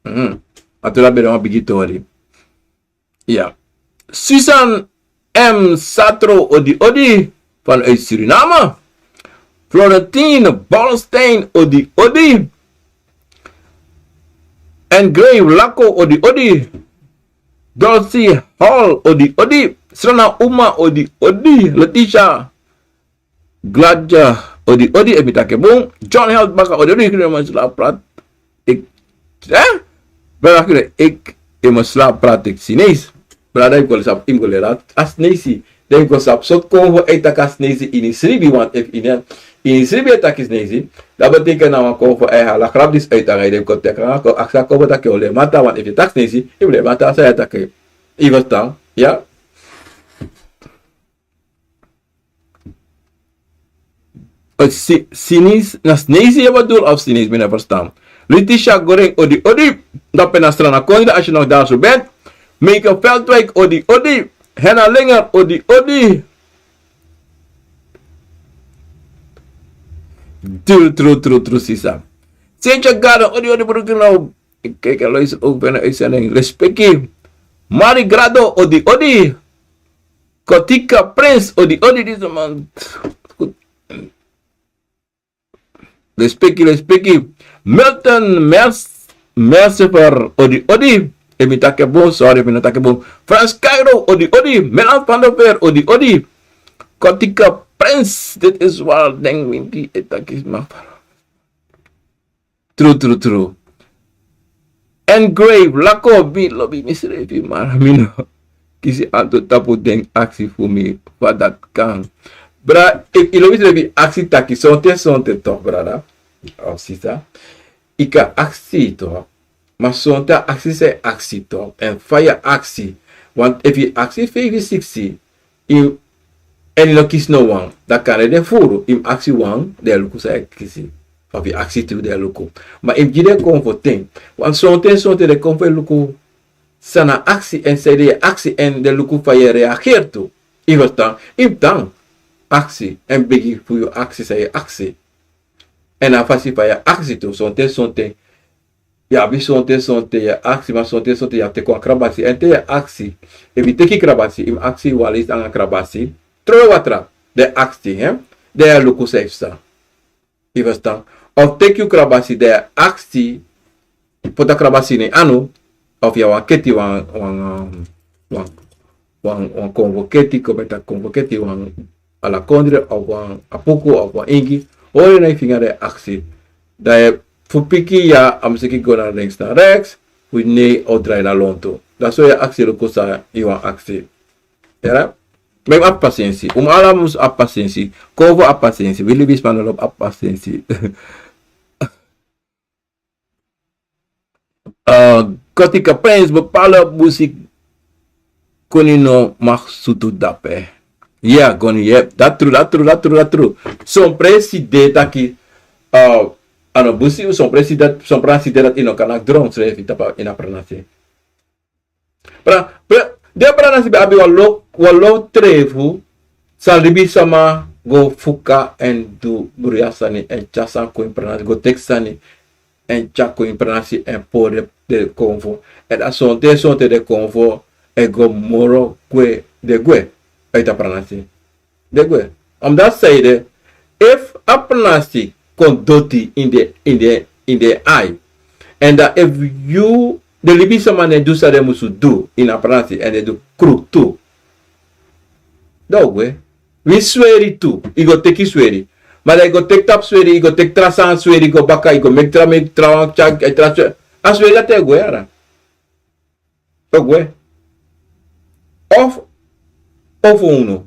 Mhm. A tori dati ben de wan bigi tori. Ya. Susan M Satro, odi odi, vanuit Suriname. Florentine Bolstein, odi odi. En Grey Lako, odi odi. Dulcie Hall, odi odi. Srana Uma, odi odi. Letitia Gladja, odi odi, efu mi taki en bun. John Held baka, odi odi. Kiri masla prat. Ik, eh? Brada kiri, ik, yu masla prat, ik Sineis. Brada, yu go sabi, yu go leri a Sineisi. Dan yu go sabi sortu Akomfo e taki a Sineisi ini sribi, want efu ini, ini sribi e taki Sineisi, dan betekent na wan Akomfo e hala grap disi uit nanga yu, dan yu go teki nanga kon aksi a Akomfo taki yu o leri mi a taa, want efu yu e taki Sineisi, yu mus leri mi a taa san yu e taki. Yu ferstan? Ya. Eh, Si-, Sinis, na Sinesi yu e bedoel of Sinis, mi no ferstan. Letitia Goring, odi odi. Dape na Srana Kondre, als je nog daar zo bent. Meike Veldwijk, odi odi. Henna Linger, odi odi. Tru, tru, tru, tru, sisa. Sintje Garden, odi odi, broeder, nou. Ik kijk en luister ook bijna uitzending. Respectie. Mari Grado, odi odi. Kotika Prince, odi odi, deze man. Goed. Respectie, respectie. Milton Mers, Mercifer, odi, odi. Efu mi taki bun, sorry, efu mi no taki bun. Frans Cairo, odi, odi. Melan van der Veer, odi, odi. Kotika Prince, dit is wel, denk winti, e taki sma. True, true, true. Engrave, lako, mi lobi misrefi, maar mi no kisi anto tapu den aksi fu mi, fa dat kan. Bra, efu yu lobi misrefi, aksi taki, sonte, sonte toch, brada. Of sisa. Yu kan aksi toch. Maar sonte aksi san yu aksi toch. En fa yu aksi. Want efu yu aksi feifi siksi, yu, èn yu no kisi no wan, dan kan den furu, yu mus aksi wan, den e luku san yu e kisi. Of yu aksi tu, den e luku. Ma yu mus gi den konfo ten. Want sonten, sonten den konfo e luku san na aksi, èn san den e aksi, èn den luku fa yu e reageri tu. Yu ferstan? Yu mus tan aksi, èn begi fu yu aksi san yu e aksi. Èn a fasi fa yu e aksi tu, sonten, sonten yu abi sonten, sonten yu e aksi, ma sonten, sonten yu abi teki wan krabasi. Èn te yu e aksi, efu yu teki krabasi, yu mus aksi wan leisi nanga krabasi. Trowe watra, den e aksi, hè? Den e luku san yu e psa. Yu ferstan? Of teki yu krabasi, den e aksi, poti a krabasi na yu anu, of yu abi wan keti, wan, wan, um, wan, wan, wan konfo keti, kon meki a konfo keti, wan alakondre, of wan apuku, of wan ingi, hori en na yu finga, den e aksi. Dan yu fu piki ya, a mus teki go na links, na rechts, fu nei, of drai na lontu. Dan so yu e aksi luku san yu wani aksi. Yere? Ma yu mus abi pasensi. Un mus ala mus abi pasensi. Konfo abi pasensi. Wi libisma no lobi abi pasensi. Eh, Kotika Prince, bepaalde busi koni no mag sutu dape. Ya, koni, yep. Dat true, dat true, dat true, dat true. Son presi de taki, eh, a no busi, son presi dat, son presi de dat yu no kan naki dron srefi tapu ini a pranasi. Pra, pra, den pranasi ben abi wan lo, wan lo trefu, san libisma go fuka èn du bruya sani èn tyari sani kon ini pranasi, go teki sani èn tyari kon ini pranasi èn pori den, den konfo. Èn a sonten, sonten den konfo e go moro gwe, den gwe, uit a pranasi. Den gwe. Omdat zij de, efu a pranasi kon doti ini den, ini den, ini den ai. Èn dan efu yu, den libisma no e du san den musu du ini a pranasi, èn den du kruktu, dan yu gwe. Wi sweri tu, yu go teki sweri. Ma dan yu go teki tapu sweri, yu go teki tra sani sweri, go baka, yu go meki tra, meki tra wan tyari, eh, tra sweri. A sweri dati e gwe, yara. O gwe. Of, of unu.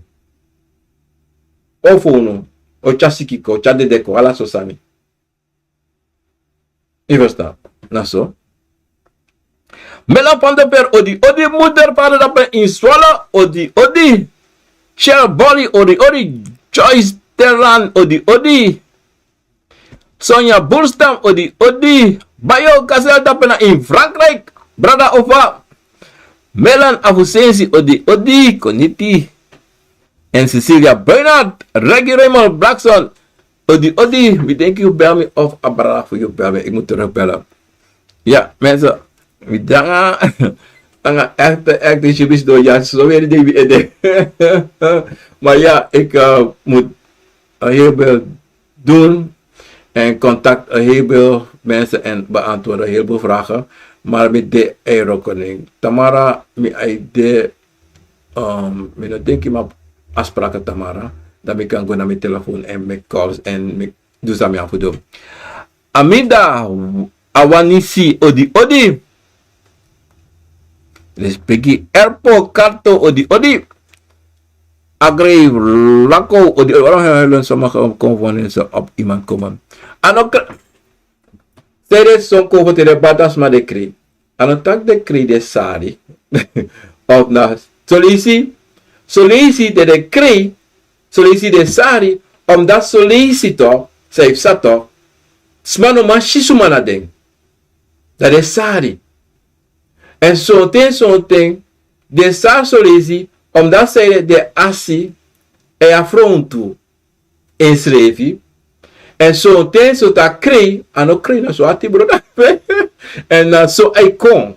Of unu. O tyari siki kon, o tyari dede kon, ala so sani. Yu ferstan? Na so. Mela van der Veer, odi, odi, moeder, vader, dape in Zwolle, odi, odi. Shell Bolly, odi, odi. Joyce Terran, odi, odi. Sonja Bulstam, odi, odi. Bayo Gazelle, dape na in Frankrijk. Brada Ova. Melan Afusensi, odi, odi, kon niti. En Cecilia Bernard, Reggie Raymond Blackson, odi, odi, mi denki yu bel mi of a brada fu yu bel mi, ik moet terugbellen. Ja, mensen, mi dank aan, aan echt, echt, die Jimmy Snow, ja, zo weer die ede. Maar ja, ik, eh, moet een heel veel doen en contact een heel veel mensen en beantwoorden heel veel vragen. Maar met de eirokening. Tamara, mi ede, um, mi no denki mi abi afspraken, Tamara. Dan mi kan go na mi telefoon en meki calls en meki du san mi abi fu du. Amida Awanisi, odi, odi. Respeki Erpo Karto, odi, odi. Agrei Lako, odi, odi. Waarom hebben we sommige componenten op iemand komen? Ano, seri son konfo te den bata sma den krei. A no taki den krei den sari. Of na soleisi, soleisi den, den krei, soleisi den sari, omdat soleisi toch, san yu psa toch, sma no man si suma na den. Dan den sari. En sonten, sonten, den sari soleisi, omdat san yu de, den asi, en yu afrontu ensrefi. En sonten, sonten a krei, a no krei, na so ati, broda. En na so a e kon.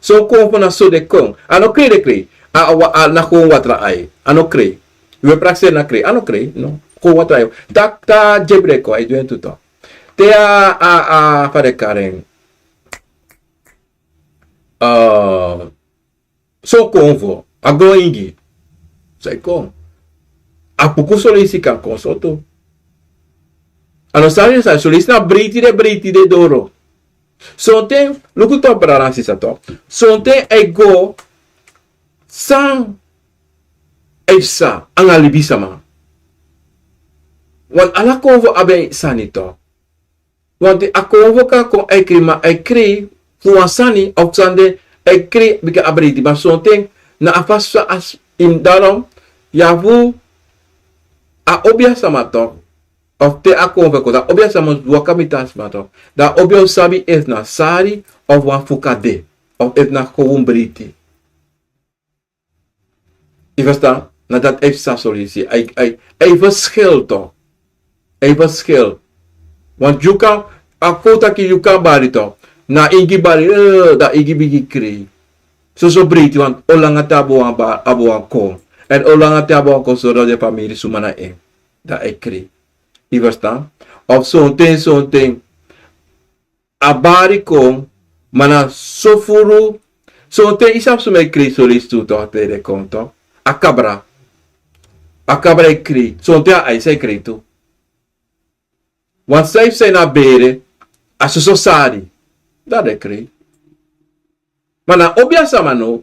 So konfo na so den kon. A no krei den krei. A, a, a, na kon watra ai. A no krei. Yu e prakseri na krei. A no krei, no. Kon watra ai. Ta, ta dyebri e kon, a e du en tu toch. Te a, a, a, fa den kari en. Uh, so konfo a go ingi. Sai kon. A puku solisi kan kon so tu. A no sari san solisi na breiti de, breiti de doro. Sonten, luku to brada sisa to. Sonten a e go san a e psa anga libisama. Wan ala konfo abi en sani to. Wanti a konfo kan kon a e krei, ma a e krei fu wan sani of sani de a e krei bika a breiti. Ma sonten na a fasi fa a s- in darom ya fu a obi a sama to. Of te a konfo e kon dan a obi a sama waka miti a sma to. Dan a obi o sabi efu na sari of wan fuka de of efu na kowun breiti. Yu ferstan? Na dati a e psa solisi a e a e a e ferskil to. A e ferskil. Wanti yu kan a kon taki yu kan bari to. Na ingi bari, dan ingi bigin krei. Soso breiti wanti o langa te a bo wan ba- a bo wan kon. Èn o langa te a bo wan kon sori dan den famiri suma na en. Dan a e krei. Yu ferstan? Of sonten sonten a bari kon, ma na so furu. Sonten yu sabi suma e krei solisi tu to a tede kon to. A kabra. A kabra e krei sonten a aisi e krei tu. Wan sai fu sai na bere a soso sari. Dan den krei. Ma na obi a sama no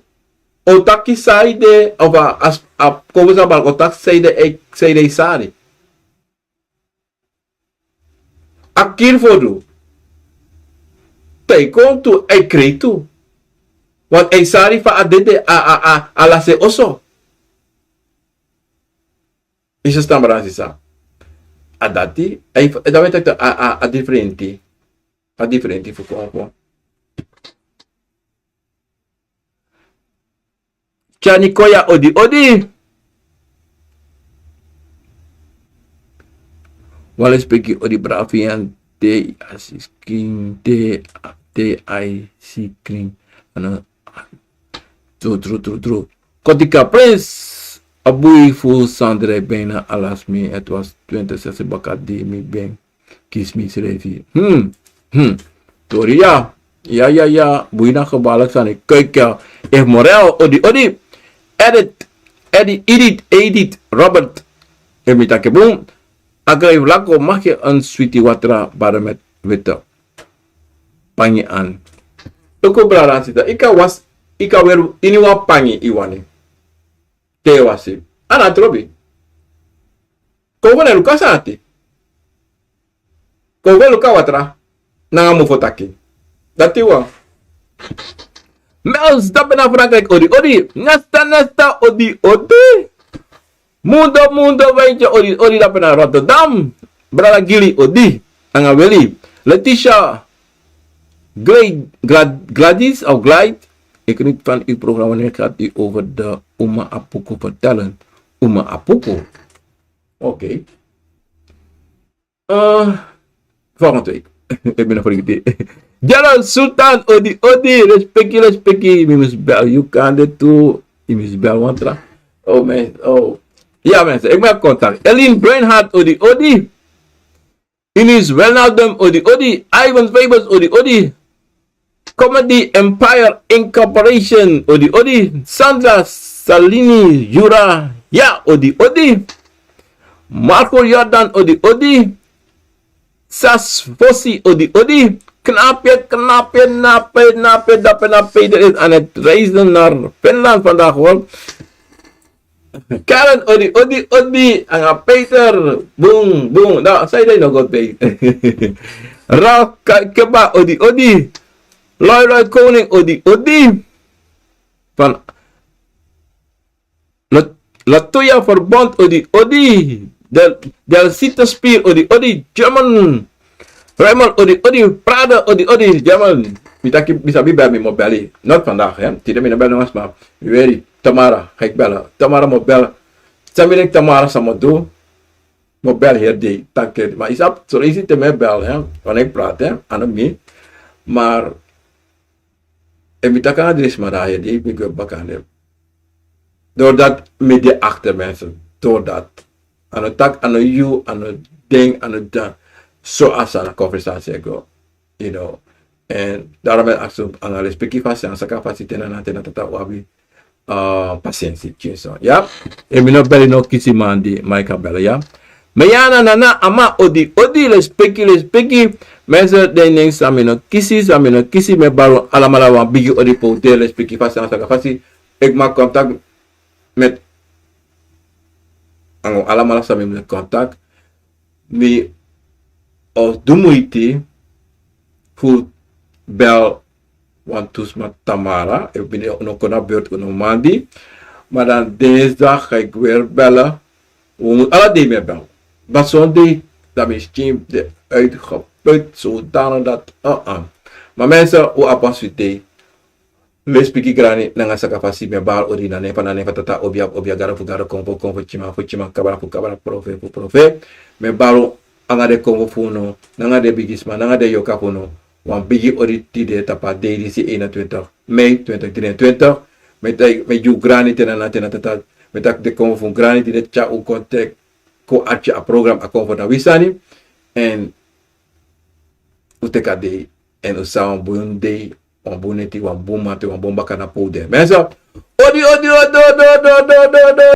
o taki sai de of a a s- a konfo san bari o taki sai de e sai de e sari. A kiri fodu. Te a e kon tu a e krei tu. Wanti a e sari fa a dede a a a a lasi en oso. Yu si stan brada sisa. A dati a e dati a e taki a a a diferenti. A diferenti fu konfo. Tyani koya odi odi. Wan lespeki odi brafian te a si skin te te a e si krin. Ano tru tru tru tru. Kotika prince a bui fu sandre bina alas mi het was twintig zestig baka di mi ben. Kisi mi srefi. Hmm. Hmm. Tori ya. Ya ya ya bui na gevaarlijk sani. Kijk ya. Efu morel odi odi. Edit. Edit Edit Edit Robert. Efu mi taki bun. Agrei vlako mag je een switi watra bari met witte pangi aan. Oko brada sita ika was ika weru ini wan pangi iwani. Te wasi ana trobi. Kon fu na luka sani ati. Kon fu na luka watra. Nanga mofo taki. Dati wan. Mels dape na Frankrijk odi odi. Nesta nesta odi odi. Mundo mundo wentye odi odi dape na Rotterdam. Brada Gili odi. Nanga weli. Letitia. Glade, Glad, Gladys of Glide. Ik geniet van uw programma. Wanneer gaat u over de Uma Apuku vertellen? Uma Apuku. Oké. Eh, volgende week. Ik ben er voor die. Jalo Sultan, odi, odi, respecti, respecti. Mi mus bel, you can do too. Mi mus bel, wantra. Oh, mensen, oh. Ja, mensen, ik ben contact. Elin Breinhart, odi, odi. Inis Wijnaldum, odi, odi. Ivan Fabers, odi, odi. Comedy Empire Incorporation, odi, odi. Sandra Salini, Jura, ya, odi, odi. Marco Jordan, odi, odi. Sas Fosi, odi, odi. Knape, knape, nape, nape, dape, nape. Er is aan het reizen naar Finland vandaag, hoor. Karen, odi, odi, odi. Anga Peter, boom, boom. Nou, zij zijn nog goed bezig. Ralph Ka- Keba, odi, odi. Loi, loi, koning, odi, odi. Van La- Latoya Verbond, odi, odi. Del, Del City Spear, odi, odi. German. Raymond, odi, odi. Prada, odi, odi. German. Mi taki, mi sabi bel, mi mo beli. Not vandaag, hè. Tide mi no bel no mas, maar mi weri. Tamara, ga ik bellen. Tamara mo bel. Sabi nek Tamara sa mo du. Mo bel her day. Taki, maar is up. So easy te me bel, hè. Wanneer ik praat, hè. Aan mi. Maar En mi taki a dri sma dati a heri, mi gwe baka na den. Doordat mi de achter mensen, doordat. A no taki, a no yu, a no den, a no dan. So a san a conversatie go. You know. En daarom ben ik zo aan respectie vast, aan saka vast, tena na tena tata wabi. Pasensi, tjinso. Ya. En mi no beli no kisi man di, Mike a beli, ya. Mi ya na nana, ama odi, odi, respectie, respectie. Mensen, den nen san mi no kisi, san mi no kisi, mi e bari alamala wan bigi odi fu den respectie vast, aan saka vast. Ik maak contact met, anga alamala san mi maak contact. Mi o du muiti fu bel wantu sma tamara, efu mi no kon na beurt, un no man di. Maar dan dinsdag ga ik weer bellen. We moeten alle dingen meer bellen. Maar zondag, dan misschien de uitgeput zodanig dat, uh-uh. Maar mensen, we hebben ons idee. Lespeki grani nanga saka fasi, mi e bari odi na nen fu, na nen fu Tata, obia, obia, gado fu gado, konfo, konfo, tyiman fu tyiman, kabra fu kabra, profe fu profe. Mi e bari anga den konfo fu unu, nanga den bigisma, nanga den yorka fu unu. Wan bigi odi tide tapu a dei disi, eenentwintig mei twintig drieëntwintig. Mi e taki, mi e gi un grani tena na tena Tata. Mi e taki den konfo fu un grani tide tyari un kon teki, kon arki a program, a konfo na wi sani. En un teki a dei, en un sa wan bun dei, wan bun neti, wan bun mamanten, wan bun bakana powder. Mensen, odi, odi, odi, odi, odi, odi, odi, odi.